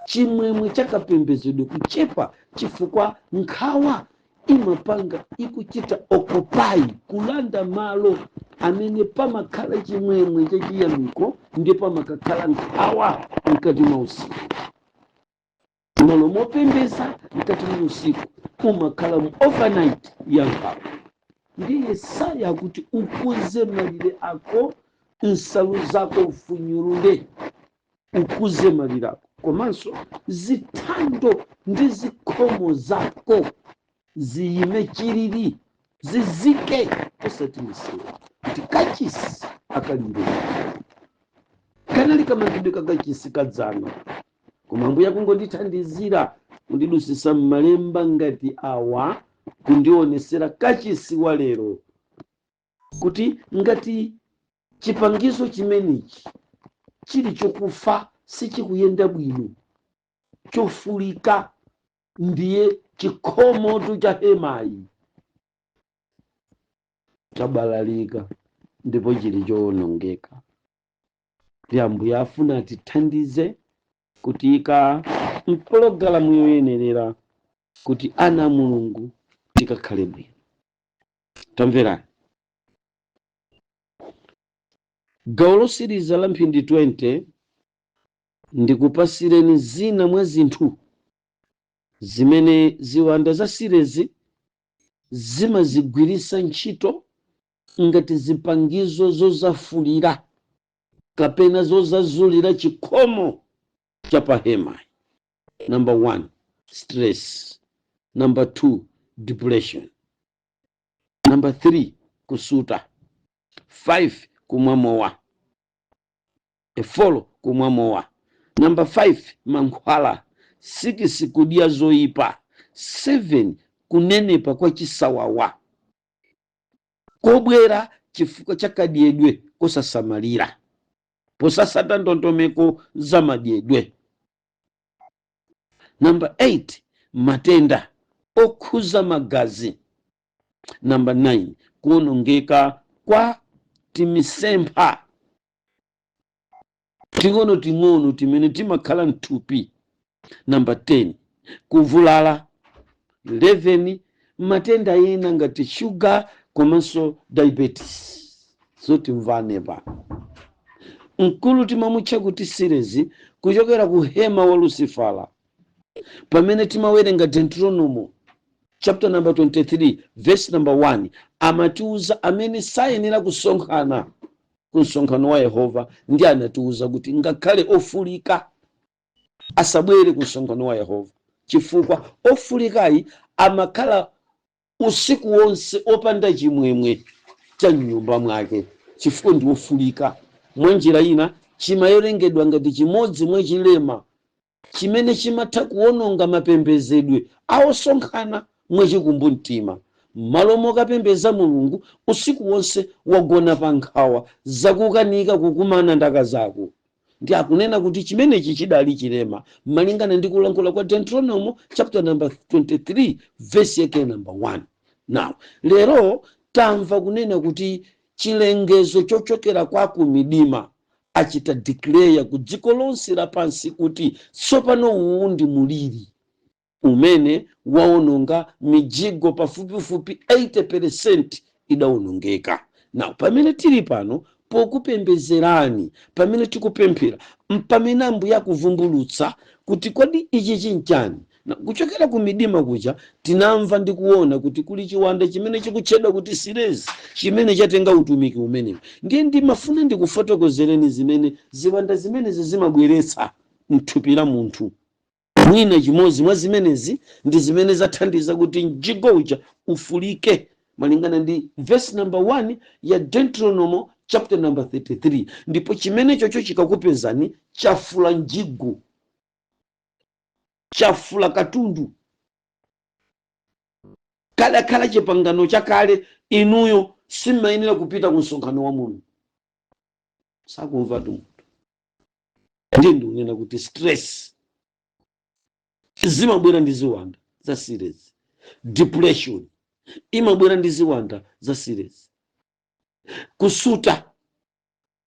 chimwemwe chakapembedzedwe kuchepa, chifukwa nkhawa imapanga ikuchita occupy, kulanda malo amene pamakhala chimwemwe chachiyamiko, ndi pamakakhala nkhawa mkati mwa usiku. Malo mopembeza mkati mwa usiku umakhala mu overnight ya nkhawa. Ndi Yesaya kuti ukuze malire ako, nsalu zako ufunyulule, ukuze malire ako, komanso zithando ndi zikhomo zako ziyime chilili, zizike, osati misewu, kuti kachisi akalimbe. Kanali kamangidwe kakachisi kadzana, koma Ambuye kungondithandizira kundidusisa m'malemba ngati awa, kundionesera kachisi wa lero, kuti ngati chipangizo chimenechi chili chokufa, Sichikuyenda bwino, chofulika, ndiye chikhomotu cha hemayi chabalalika ndipo chili chowonongeka. Ndi Ambuye afuna atithandize kutiyika mpologalamu yoyenerera kuti ana a Mulungu tikakhale bwino. Tamverani gawo losiriza la mphindi 20, ndikupasireni zina mwa zinthu zimene ziwanda za sirezi zimazigwiritsa ntchito ngati zipangizo zozafulira kapena zozazulira chikhomo cha pahemayi. Number 1, stress. Number 2, depression. Number 3, kusuta. 5, kumwa mowa. 4, kumwa mowa. Number 5, mankhwala. 6, kudya zoyipa. 7, kunenepa kwa chisawawa kobwera chifukwa cha kadyedwe kosasamalira, posasata ndondomeko za madyedwe. Number 8, matenda okhuza magazi. Number 9, kuonongeka kwa timisempha ting'ono-ting'ono timene timakhala mthupi. Number 10, kuvulala. 11, matenda ena ngati shuga komanso diabetes. So timvane pano, mkulu timamutcha kuti sirezi kuchokera ku hema wa Lucifala. Pamene timawerenga Deuteronomo chapter number 23 verse number 1, amatiuza amene sayenera kusonkhana ku msonkhano wa Yehova, ndi anatiuza kuti ngakhale ofulika asabwere ku msonkhano wa Yehova, chifukwa ofulikayi amakhala usiku wonse opanda chimwemwe cha mnyumba mwake chifukwa ndi ofulika. Mwa njira ina, chimawerengedwa ngati chimodzi mwa chilema chimene chimatha kuwononga mapembedzedwe a osonkhana mwachikumbumtima. M'malo mokapembedza Mulungu, usiku wonse wagona pa nkhawa zakukanika kukumana ndaka zako. Ndi akunena kuti chimenechi chidali chilema malingana ndi kulankhula kwa Deuteronomo chapter number 23 verse yake number 1. Now lero tamva kunena kuti chilengezo chochokera kwa kumidima achita declare ku dziko lonse lapansi kuti tsopano uwu ndi muliri umene waononga mijigo pafupifupi 80% idawonongeka. Now pamene tili pano pokupembezerani, pamene tikupemphera, mpamene Ambuye akuvumbulutsa kuti kodi ichi chinchani. Na kuchokera ku midima kuja tinamva ndi kuona kuti kuli chiwanda chimene chikutchedwa kuti sirezi chimene chatenga utumiki umenewu. Ndiye ndimafuna ndikufotokozereni zimene ziwanda zimenezi zimabweretsa mthupi la munthu. Mwina chimodzi mwa zimenezi ndi zimene zathandiza kuti mjigo uja ufulike malingana ndi verse number 1 ya Deuteronomo chapter number 33. Ndipo chimene chocho chikakupezani, chafula mjigo, chafula katundu. Kadakhala chipangano chakale, inuyo simayenera kupita ku msonkhano wa Mulungu. Sakumva tu munthu. Ndiye ndikunena kuti stress zimabwera ndi ziwanda za sirezi, depression imabwera ndi ziwanda za sirezi, kusuta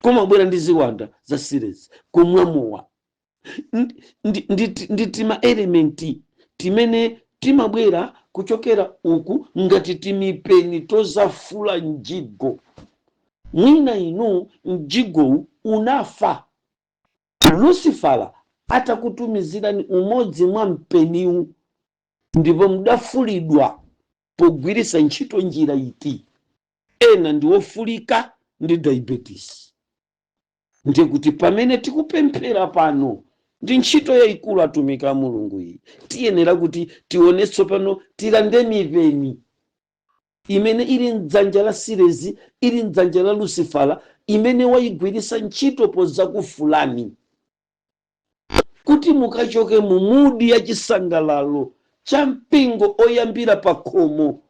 kumabwera ndi ziwanda za sirezi, kumwa mowa ndi tima element timene timabwera kuchokera uku ngati timipeni tozafula mjigo. Mwina inu mjigowu unafa Lucifala atakutumizirani umodzi mwa mpeniwu, ndipo mudafulidwa pogwiritsa ntchito njira iti. Ena ndi ofulika ndi diabetes. Ndiye kuti pamene tikupemphera pano, ndi ntchito yayikulu atumiki a Mulungu iyi, tiyenera kuti tione tsopano, tilande mipeni imene ili mdzanja la sirezi, ili mdzanja la Lucifala, imene wayigwiritsa ntchito podzakufulani kuti mukachoke mu mood ya chisangalalo cha mpingo oyambira pa khomo,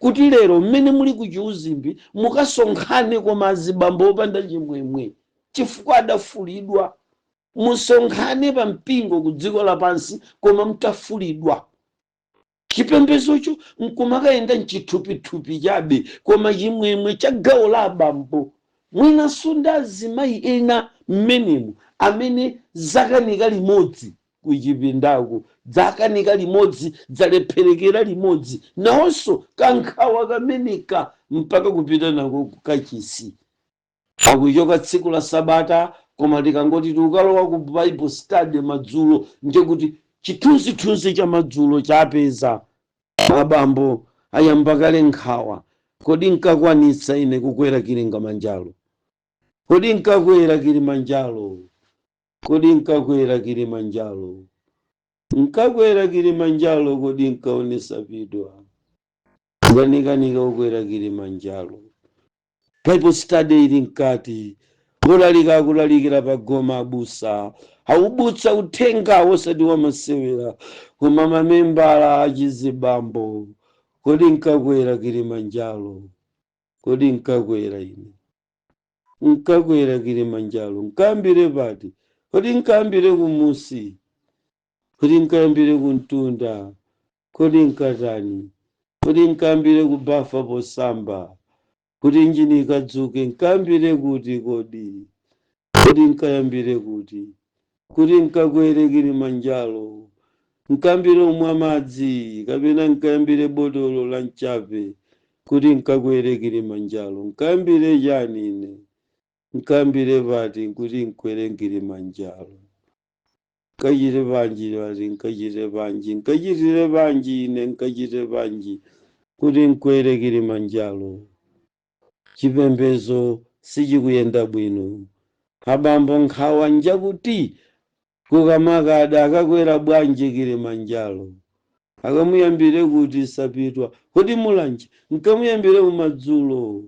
kuti lero mmene muli ku chiuzimbi mukasonkhane koma azibambo opanda chimwemwe chifukwa adafulidwa. Musonkhane pa mpingo ku dziko lapansi, koma mutafulidwa chipembezocho, nkumakayenda mchithupithupi chabe, koma chimwemwe cha gawo la abambo, mwinanso ndi azimayi ena mmenemu amene zakanika limodzi kuchipindako, zakanika limodzi, zalepherekera limodzi, nawonso kankhawa kameneka mpaka kupita nako kukachisi. Akuchoka tsiku la Sabata, koma tikangoti tikukalowa ku Bible study madzulo, ndikuti chithunzithunzi cha madzulo chapeza abambo ayamba kale nkhawa: kodi nkakwanitsa ine kukwera Kilimanjaro? Kodi nkakwera Kilimanjaro? Kodi nkakwera Kilimanjaro? Nkakwera Kilimanjaro? Kodi nkaonesa pidwa nganikanika kukwera Kilimanjaro? Bible study ili mkati, kulalika, akulalikira pagoma, abusa aubutsa uthenga wosati wamasewera, koma mamembala achizibambo: kodi nkakwera Kilimanjaro? Kodi nkakwera ine? Nkakwera Kilimanjaro? Nkayambire pati? Kodi nkayambire kumusi? Kodi nkayambire kumtunda? Kodi nkatani? Kodi nkayambire kubafa posamba kuti injini ikadzuke? Nkayambire kuti? Kodi nkayambire kuti kuti nkakwere Kilimanjaro? Nkayambire umwa madzi kapena nkayambire botolo la mchape kuti nkakwere Kilimanjaro? Nkayambire chani ine? Nkayambire pati kuti nkwere Kilimanjaro? Nkachite panji pati? Nkachite panji? Nkachitire panji ine? Nkachite panji kuti nkwere Kilimanjaro? Chipembedzo sichikuyenda bwino. Abambo nkhawa njakuti kukamakada akakwera bwanji Kilimanjaro? Akamuyambire kuti sapitwa? Kodi Mulanje nkamuyambire mumadzulo?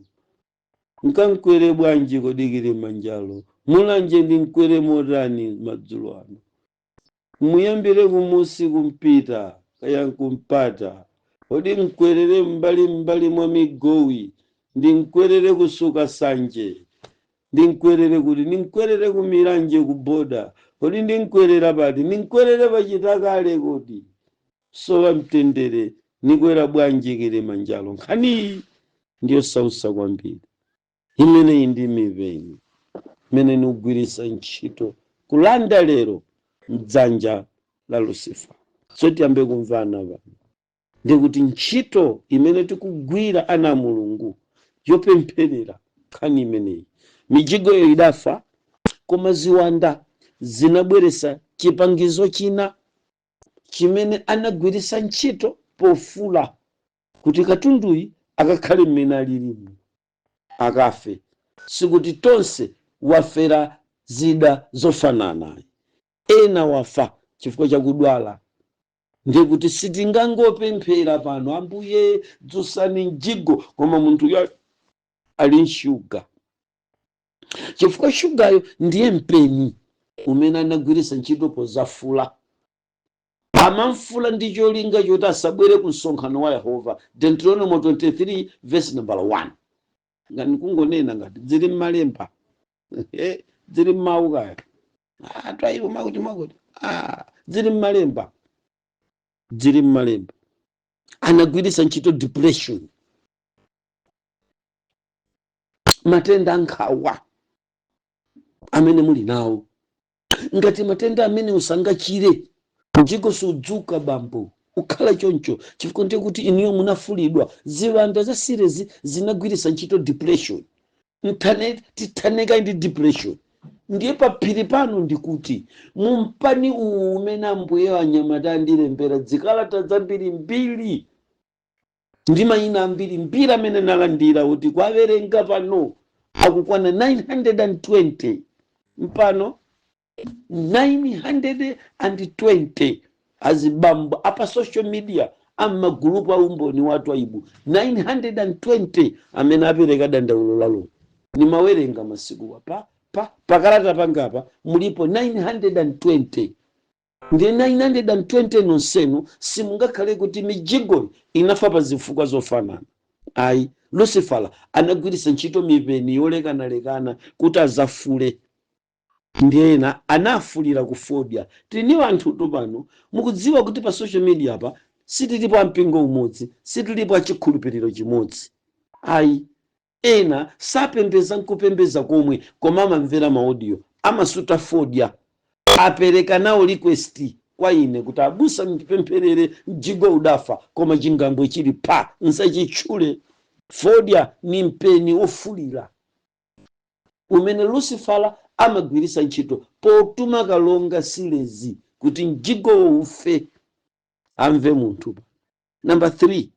Nkankwere bwanji kodi Kilimanjaro? Mulanje ndinkwere motani madzulo ano? Muyambire kumusi kumpita kaya kumpata? Kodi nkwerere mbali mbali mwa migowi? Ndinkwerere kusuka sanje? Ndinkwerere kuti? Ndinkwerere kumilanje kuboda? Kodi ndinkwerera pati? Ndinkwerere pachitakale? Kodi sowa mtendere, nikwera bwanji Kilimanjaro? Nkhaniyi ndiyo sausa kwambiri. Imeneyi ndi mipeni imene nikugwiritsa ntchito kulanda lero mdzanja la Lucifer. So tiyambe kumvana pano, ndikuti ntchito imene tikugwira ana a Mulungu yopempherera nkhani imeneyi, mijigoyo idafa, koma ziwanda zinabweresa chipangizo china chimene anagwiritsa ntchito pofula kuti katunduyi akakhale mmene alilimu, akafe. Sikuti tonse wafera zida zofanana. Ena wafa chifukwa chakudwala. Ndikuti sitingangopemphera pano, "Ambuye, dzusani mjigo," koma munthuyo ali nshuga, chifukwa shugayo ndiye mpeni umene anagwiritsa ntchito pozafula. Amamfula ndi cholinga choti asabwere ku msonkhano wa Yehova, Deuteronomy 23 verse number 1. Ngati kungonena ngati zili mmalemba, zili mmawu kaya. Ah, twaiwo makuti makuti, ah, zili mmalemba, zili mmalemba. Anagwiritsa ntchito depression, matenda ankhawa amene muli nawo. Ngati matenda amene usangachire, mjigo sudzuka, bambo, ukhala choncho, chifukwa ndiye kuti inuyo munafulidwa. Ziwanda za sirezi zinagwiritsa ntchito depression. Mthane, tithaneka ndi depression. Ndiye paphiri pano ndikuti mumpani uwu umene ambuye anyamata andilembera zikalata zambirimbiri ndi mayina ambirimbiri amene nalandira kuti kwawerenga pano akukwana 920 mpano, 920 azibambo apa social media, amagulupu aumboni wa Twaibu, 920 amene apereka dandaulo lalo. Nimawerenga masikuwa pa pa pakalata pangapa mulipo 920. Ndiye 920 nonsenu simungakhale kuti mijigoyi inafa pa zifukwa zofanana, ayi. Lucifera anagwiritsa ntchito mipeni yolekanalekana kuti azafule. Ndi ena anafulira kufodya. Tili ni anthu pano, mukudziwa kuti pa social media pa sitilipo ampingo umodzi, sitilipo achikhulupiriro chimodzi, ayi. Ena sapembeza nkupembeza komwe, koma amamvera ma audio, amasuta fodya. Apereka nawo request kwa ine kuti, "Abusa, ndipempherere, mjigo udafa koma chingambwe chili pa, nsachitchule." Fodya ni mpeni wofulira umene Lucifera amagwiritsa ntchito potuma kalonga silezi kuti mjigowo ufe. Amve munthu. Number 3,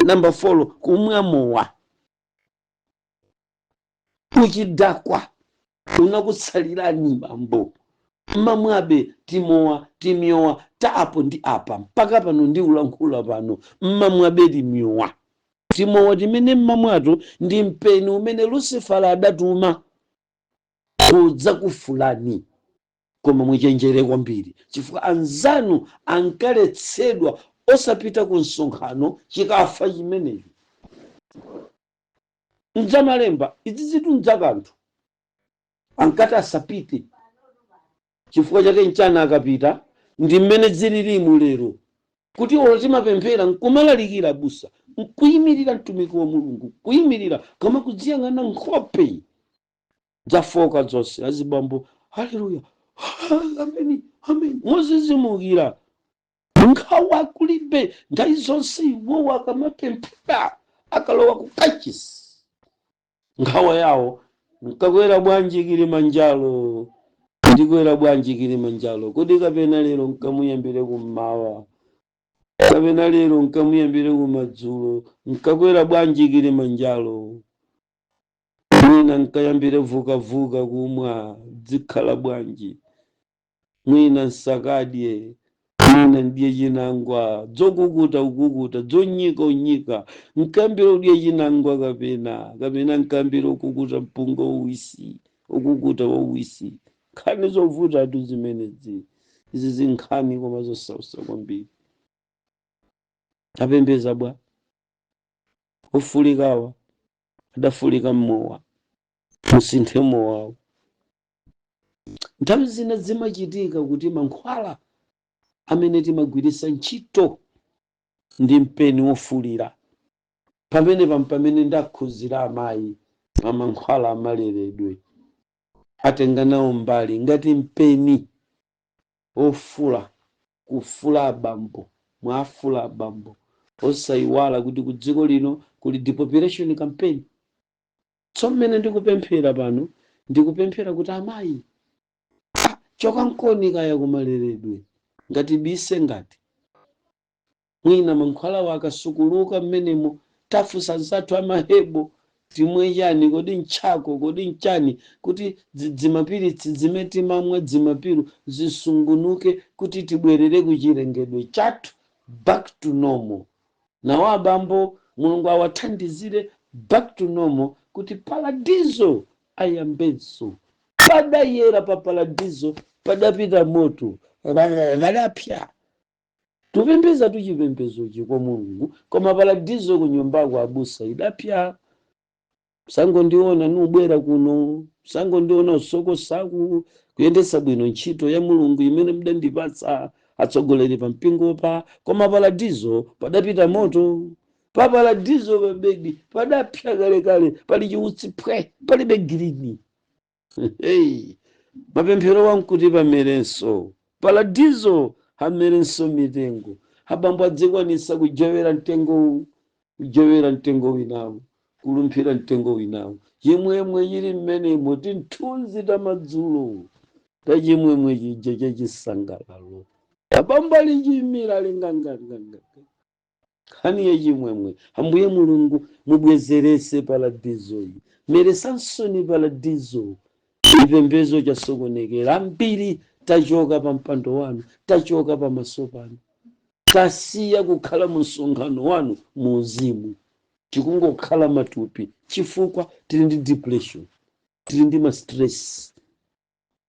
number 4, kumwa mowa. Uchidakwa unakutsalirani, bambo, mmamwabe timowa, timyowa ta apo ndi apa. Mpaka pano ndi ulankhula pano mmamwabe timyowa, timowa timene mmamwato ndi mpeni umene Lucifera adatuma kudza kufulani. Koma muchenjere kwambiri, chifukwa anzanu ankaletsedwa osapita ku msonkhano chikafa chimenecho. Mdzamalemba izi zitu mdzakanthu ankati asapite. Chifukwa chake mchana akapita ndi mmene zililimu lero, kuti olo timapemphera nkumalalikira, busa nkuyimirira, mtumiki wa Mulungu kuyimirira, koma kudziyang'ana nkhope zafoka zonse. Azibambo, "Haleluya, ameni, ameni," mozizimukira, nkhawa kulibe. Nthawi zonse iwowo akamapemphera, akalowa ku kachisi, nkhawa yawo, "Nkakwera bwanji Kilimanjaro? Ndikwera bwanji Kilimanjaro? Kodi kapena lero nkamuyambire kummawa, kapena lero nkamuyambire kumadzulo? Nkakwera bwanji Kilimanjaro? Mwina nkayambire vukavuka kumwa, dzikhala bwanji? Mwina nsakadye, mwina ndye chinangwa dzokukuta ukukuta, dzonyika unyika. Nkambire udye chinangwa, kapena nkambire ukukuta mpunga uwisi, ukukuta wauwisi?" Nkhani zovutatu zimenezi, izi zinkhani koma zosausa kwambiri. Apembeza bwa ofulikawa adafulika mmowa, musinthe mowawo. Nthawi zina zimachitika kuti mankhwala amene timagwiritsa ntchito ndi mpeni wofulira. Pamene pamene ndakhuzira amayi pa mankhwala amaleredwe, atenga nawo mbali ngati mpeni ofula, kufula abambo. Mwafula abambo, osayiwala kuti ku dziko lino kuli depopulation campaign. Tso mmene ndikupemphera pano, ndikupemphera kuti amayi, ah, chokankoni kaya kumaleredwe ngati bise, ngati mwina mankhwalawo akasukuluka mmenemo. Tafunsa zathu amahebo, timwe chani? Kodi nchako? Kodi nchani kuti dzimapiritsi zimene timamwa, dzimapiru zisungunuke kuti tibwerere kuchilengedwe chathu, back to normal? Nawo abambo, Mulungu awathandizire back to normal, kuti paradizo ayambenso. Padayera pa paradizo, padapita moto, padapya. Tupembeza tuchipembezochi kwa Mulungu, koma paradizo kunyumbako, abusa, idapya. Sangondiona nubwera kuno, sangondiona usokosaku kuyendetsa bwino ntchito ya Mulungu imene mudandipatsa atsogoleri pa mpingopa, koma paradizo padapita moto. Pa paradizo pabedi padapya kalekale, pali chiutsi phwe, palibe green. Hey, mapemphero wankuti pamerenso paradizo, hamerenso mitengo, abambo adzikwanisa kujowera mtengo uwu, kujowera mtengo winawu, kulumphira mtengo winawu. Chimwemwe chili mmenemo, tinthunzi tamadzulo tachimwemwe chija chachisangalalo, abambo ali chimira, ali nganganganga. Nkhani yachimwemwe, Ambuye Mulungu, mubwezerese paradizo iyi, meresansoni paradizo. Chipembedzo chasokonekera ambiri, tachoka pa mpando wanu, tachoka pamaso panu, tasiya kukhala mu msonkhano wanu mu uzimu, tikungokhala matupi chifukwa tili ndi depression, tili ndi ma stress.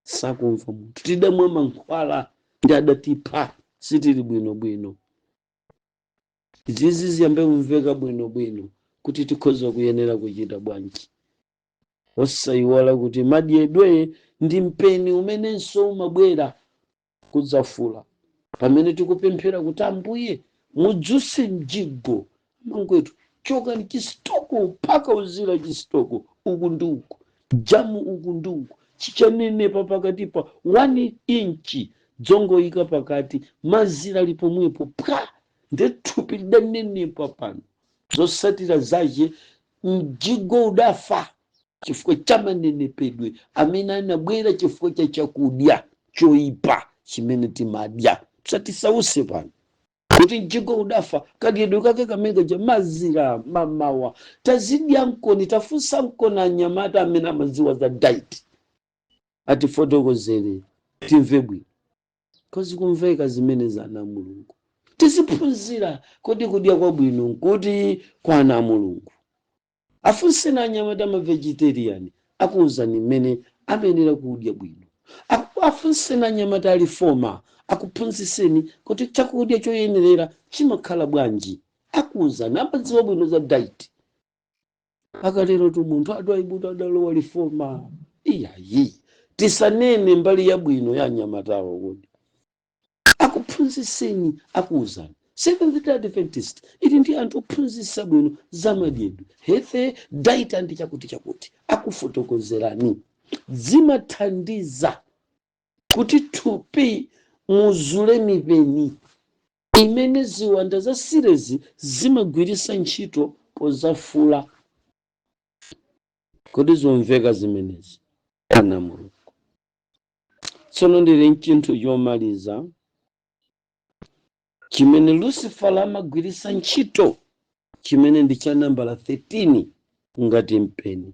Sakumva munthu, tidamwa mankhwala ndi adatipha, sitili bwinobwino. Izizi ziyambe kumveka bwinobwino kuti tikhoza kuyenera kuchita bwanji. Osayiwala kuti madyedwe Ndi mpeni umenenso umabwera kudzafula pamene tikupemphera kuti, "Ambuye, mudzuse mjigo." Mangwetu chokani chisitoko, mpaka uzira chisitoko uku ndi uku, jamu uku ndi uku, chichanenepa pakatipa 1 inchi, dzongoyika pakati, mazira lipomwepo pwa, ndethupi lidanenepa pano. Zosatira zace, mjigo udafa chifukwa cha manenepedwe amene anabwera chifukwa cha chakudya choyipa chimene timadya. Tisatisause pano kuti mjigo udafa, kadyedwe kake kamene cha mazira mamawa tazidya mkoni. Tafunsa mkoni anyamata amene amadziwa za diet, atifotokozere timve bwino. Kozi kumveka zimene za ana Mulungu tiziphunzira. Kodi kudya kwabwino nkuti kwa ana a Mulungu? Afunseni anyamata ama vegetarian, akuwuzani mmene amayenera kudya bwino. Afunseni anyamata ali foma, akuphunzitseni kuti chakudya choyenerera chimakhala bwanji. Akuwuzani, amadziwa bwino za diet. Akatero tu munthu adwaibuto adalowa lifoma. Iyayi, tisanene mbali yabwino ya anyamatawo. Kodi akuphunzitseni, akuwuzani. Seventh Day Adventist ili ndi anthu ophunzitsa bwino za madyedwe, healthy diet and chakuti chakuti, akufotokozerani. Zimathandiza kuti thupi muzule mipeni imene ziwanda za sirezi zimagwiritsa ntchito pozafula. Kodi zomveka zimenezi, ana Mulungu? Tsono ndili mchinthu chomaliza chimene Lucifer amagwiritsa ntchito, chimene ndi cha nambala 13 ngati mpeni.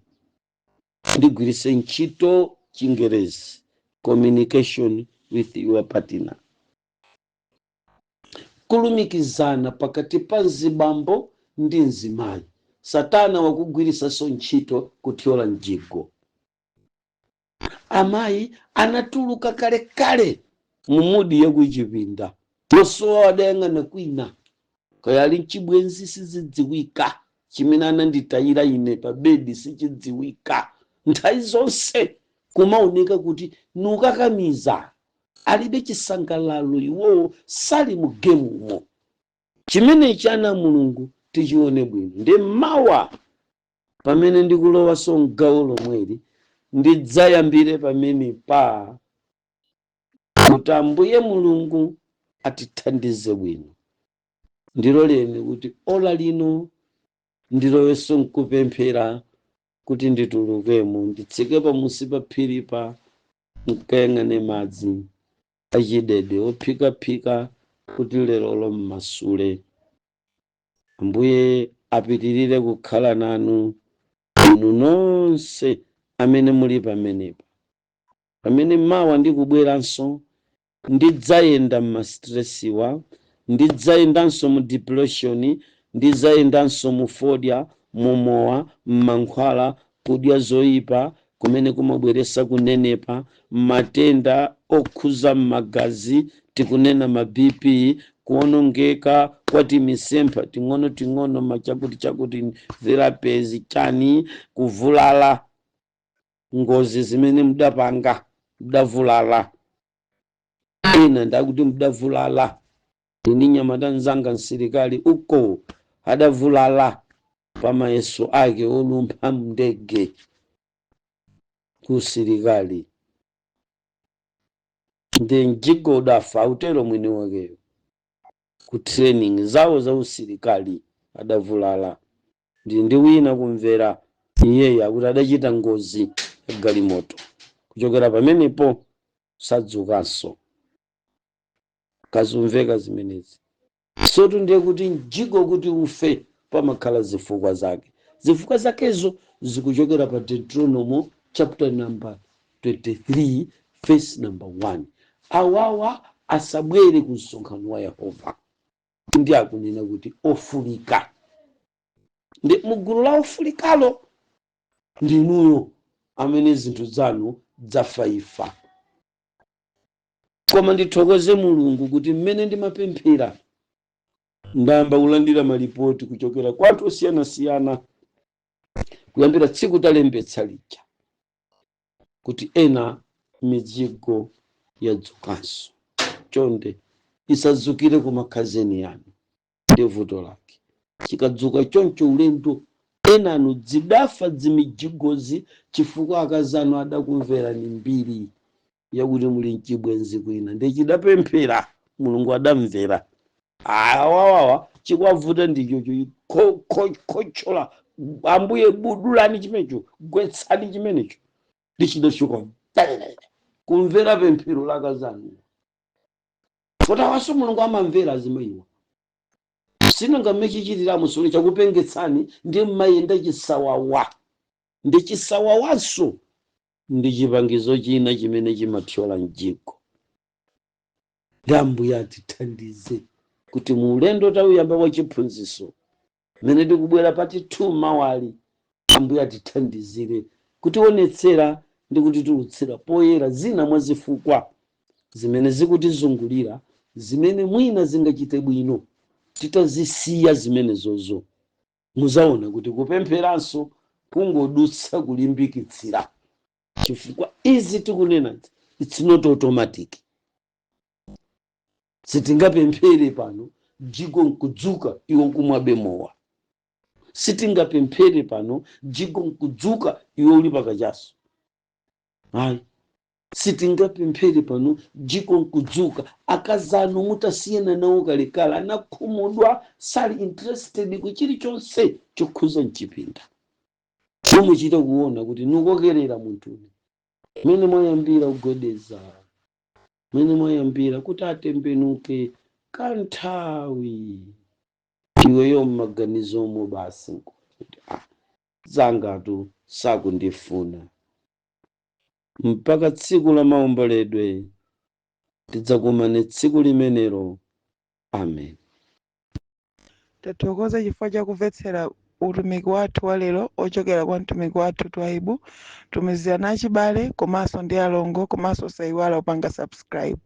Ndigwiritse ntchito Chingerezi: communication with your partner, kulumikizana pakati pa mzibambo ndi mzimayi. Satana wakugwiritsanso ntchito kuthyola mjigo. Amayi anatuluka kalekale mu mood yakuchipinda, masowa adayang'ana kwina, kaya ali mchibwenzi sizidziwika, chimene ananditayira ine pa bedi sichidziwika. Nthawi zonse kumaoneka kuti nukakamiza, alibe chisangalalo, iwowo sali mu gamemo. Chimenechi, ana Mulungu, tichione bwino. Ndi mawa pamene ndikulowaso mgawo lomweli, ndidzayambire pamene pa kuti Ambuye Mulungu atithandize bwino. Ndiloleni kuti ola lino ndilowenso nkupemphera kuti nditulukemo, nditsike pamusi pa phiripa, nkayang'ane madzi achidede ophikaphika kuti lerolo mmasule. Ambuye apitirire kukhala nanu inu nonse amene muli pamenepa. Pamene mawa ndikubweranso, ndidzayenda m'ma stressiwa, ndidzayendanso mu depression, ndidzayendanso mu fodya, mumowa, m'mankhwala, kudya zoyipa kumene kumabweresa kunenepa, matenda okhuza m'magazi, tikunena ma BP, kuonongeka kwa timisempha ting'ono-ting'ono, machakuti chakuti therapies chani, kuvulala, ngozi zimene mudapanga, mudavulala. Ena ndakuti mudavulala. Ini nyamata mzanga msilikali uko adavulala pamayeso ake olumpha mndege ku usilikali, ndi mjigo udafa, autero mwini wakeyo. Ku training zawo za usilikali adavulala. Ndi wina kumvera iyeyo akuti adachita ngozi ya galimoto, kuchokera pamenepo sadzukanso. Kazumveka zimenezi? Sotu ndiye kuti mjigo kuti ufe pamakhala zifukwa zake. Zifukwa zakezo zikuchokera pa Deuteronomy chapter number 23 verse number 1. Awawa asabwere ku msonkhano wa Yehova. Ndi akunena kuti ofulika, ndi mugulu la ofulikalo ndinuyo amene zinthu zanu dzafaifa. Koma ndithokoze Mulungu kuti mmene ndimapemphera, ndayamba kulandira malipoti kuchokera kwa anthu osiyanasiyana kuyambira tsiku talembetsa lija, kuti ena Mijigo yadzukanso. Chonde isadzukire ku makhazeni yanu, ndi vuto lake. Chikadzuka choncho, ulendo enanu dzidafa dzimijigozi, chifukwa akazanu adakumverani mbiri yakuti muli mchibwenzi kwina, ndi chidapemphera, Mulungu adamvera. Awawawa chikwavuta ndichocho khochola. Ambuye, budulani chimenecho, gwetsani chimenecho. Ndi chidachoka kumvera pemphero la akazanu. Potawanso Mulungu amamvera azimayiwa. Sinanga mmechichitiramo soni chakupengetsani ndi mmayenda chisawawa. Ndi chisawawanso ndi chipangizo china chimene chimathyola mjigo. Ndi Ambuye atithandize kuti mu ulendo tauyamba wa chiphunzitso mmene tikubwera part 2 mawali, Ambuye atithandizire kutionetsera ndi kutitulutsira poyera zina mwa zifukwa zimene zikutizungulira, zimene mwina zingachite bwino titazisiya zimenezozo. Muzaona kuti kupempheranso kungodutsa kulimbikitsira, chifukwa izi tikunena, it's not automatic. Sitingapemphere pano jigo nkudzuka iwe nkumwabe mowa. Sitingapemphere pano jigo nkudzuka iwe uli pakachaso, ayi. Sitingapemphere pano jigo nkudzuka akazanu mutasiyana nawo kalekale, anakhumudwa, sali interested ku chilichonse chokhuza mchipinda. Mumuchita kuona kuti nukokerera munthuni mene mwayambira kugwedeza, mene mwayambira kuti atembenuke kanthawi, iweyo mmaganizomo basi kuti, "Ah, zangatu sakundifuna." Mpaka tsiku la maomboledwe, tidzakumane tsiku limenelo. Amen. Tathokoza chifukwa chakumvetsera utumiki wathu wa lero ochokera kwa mtumiki wathu Twaibu. Tumizirana achibale komanso ndi alongo, komanso sayiwala kupanga subscribe.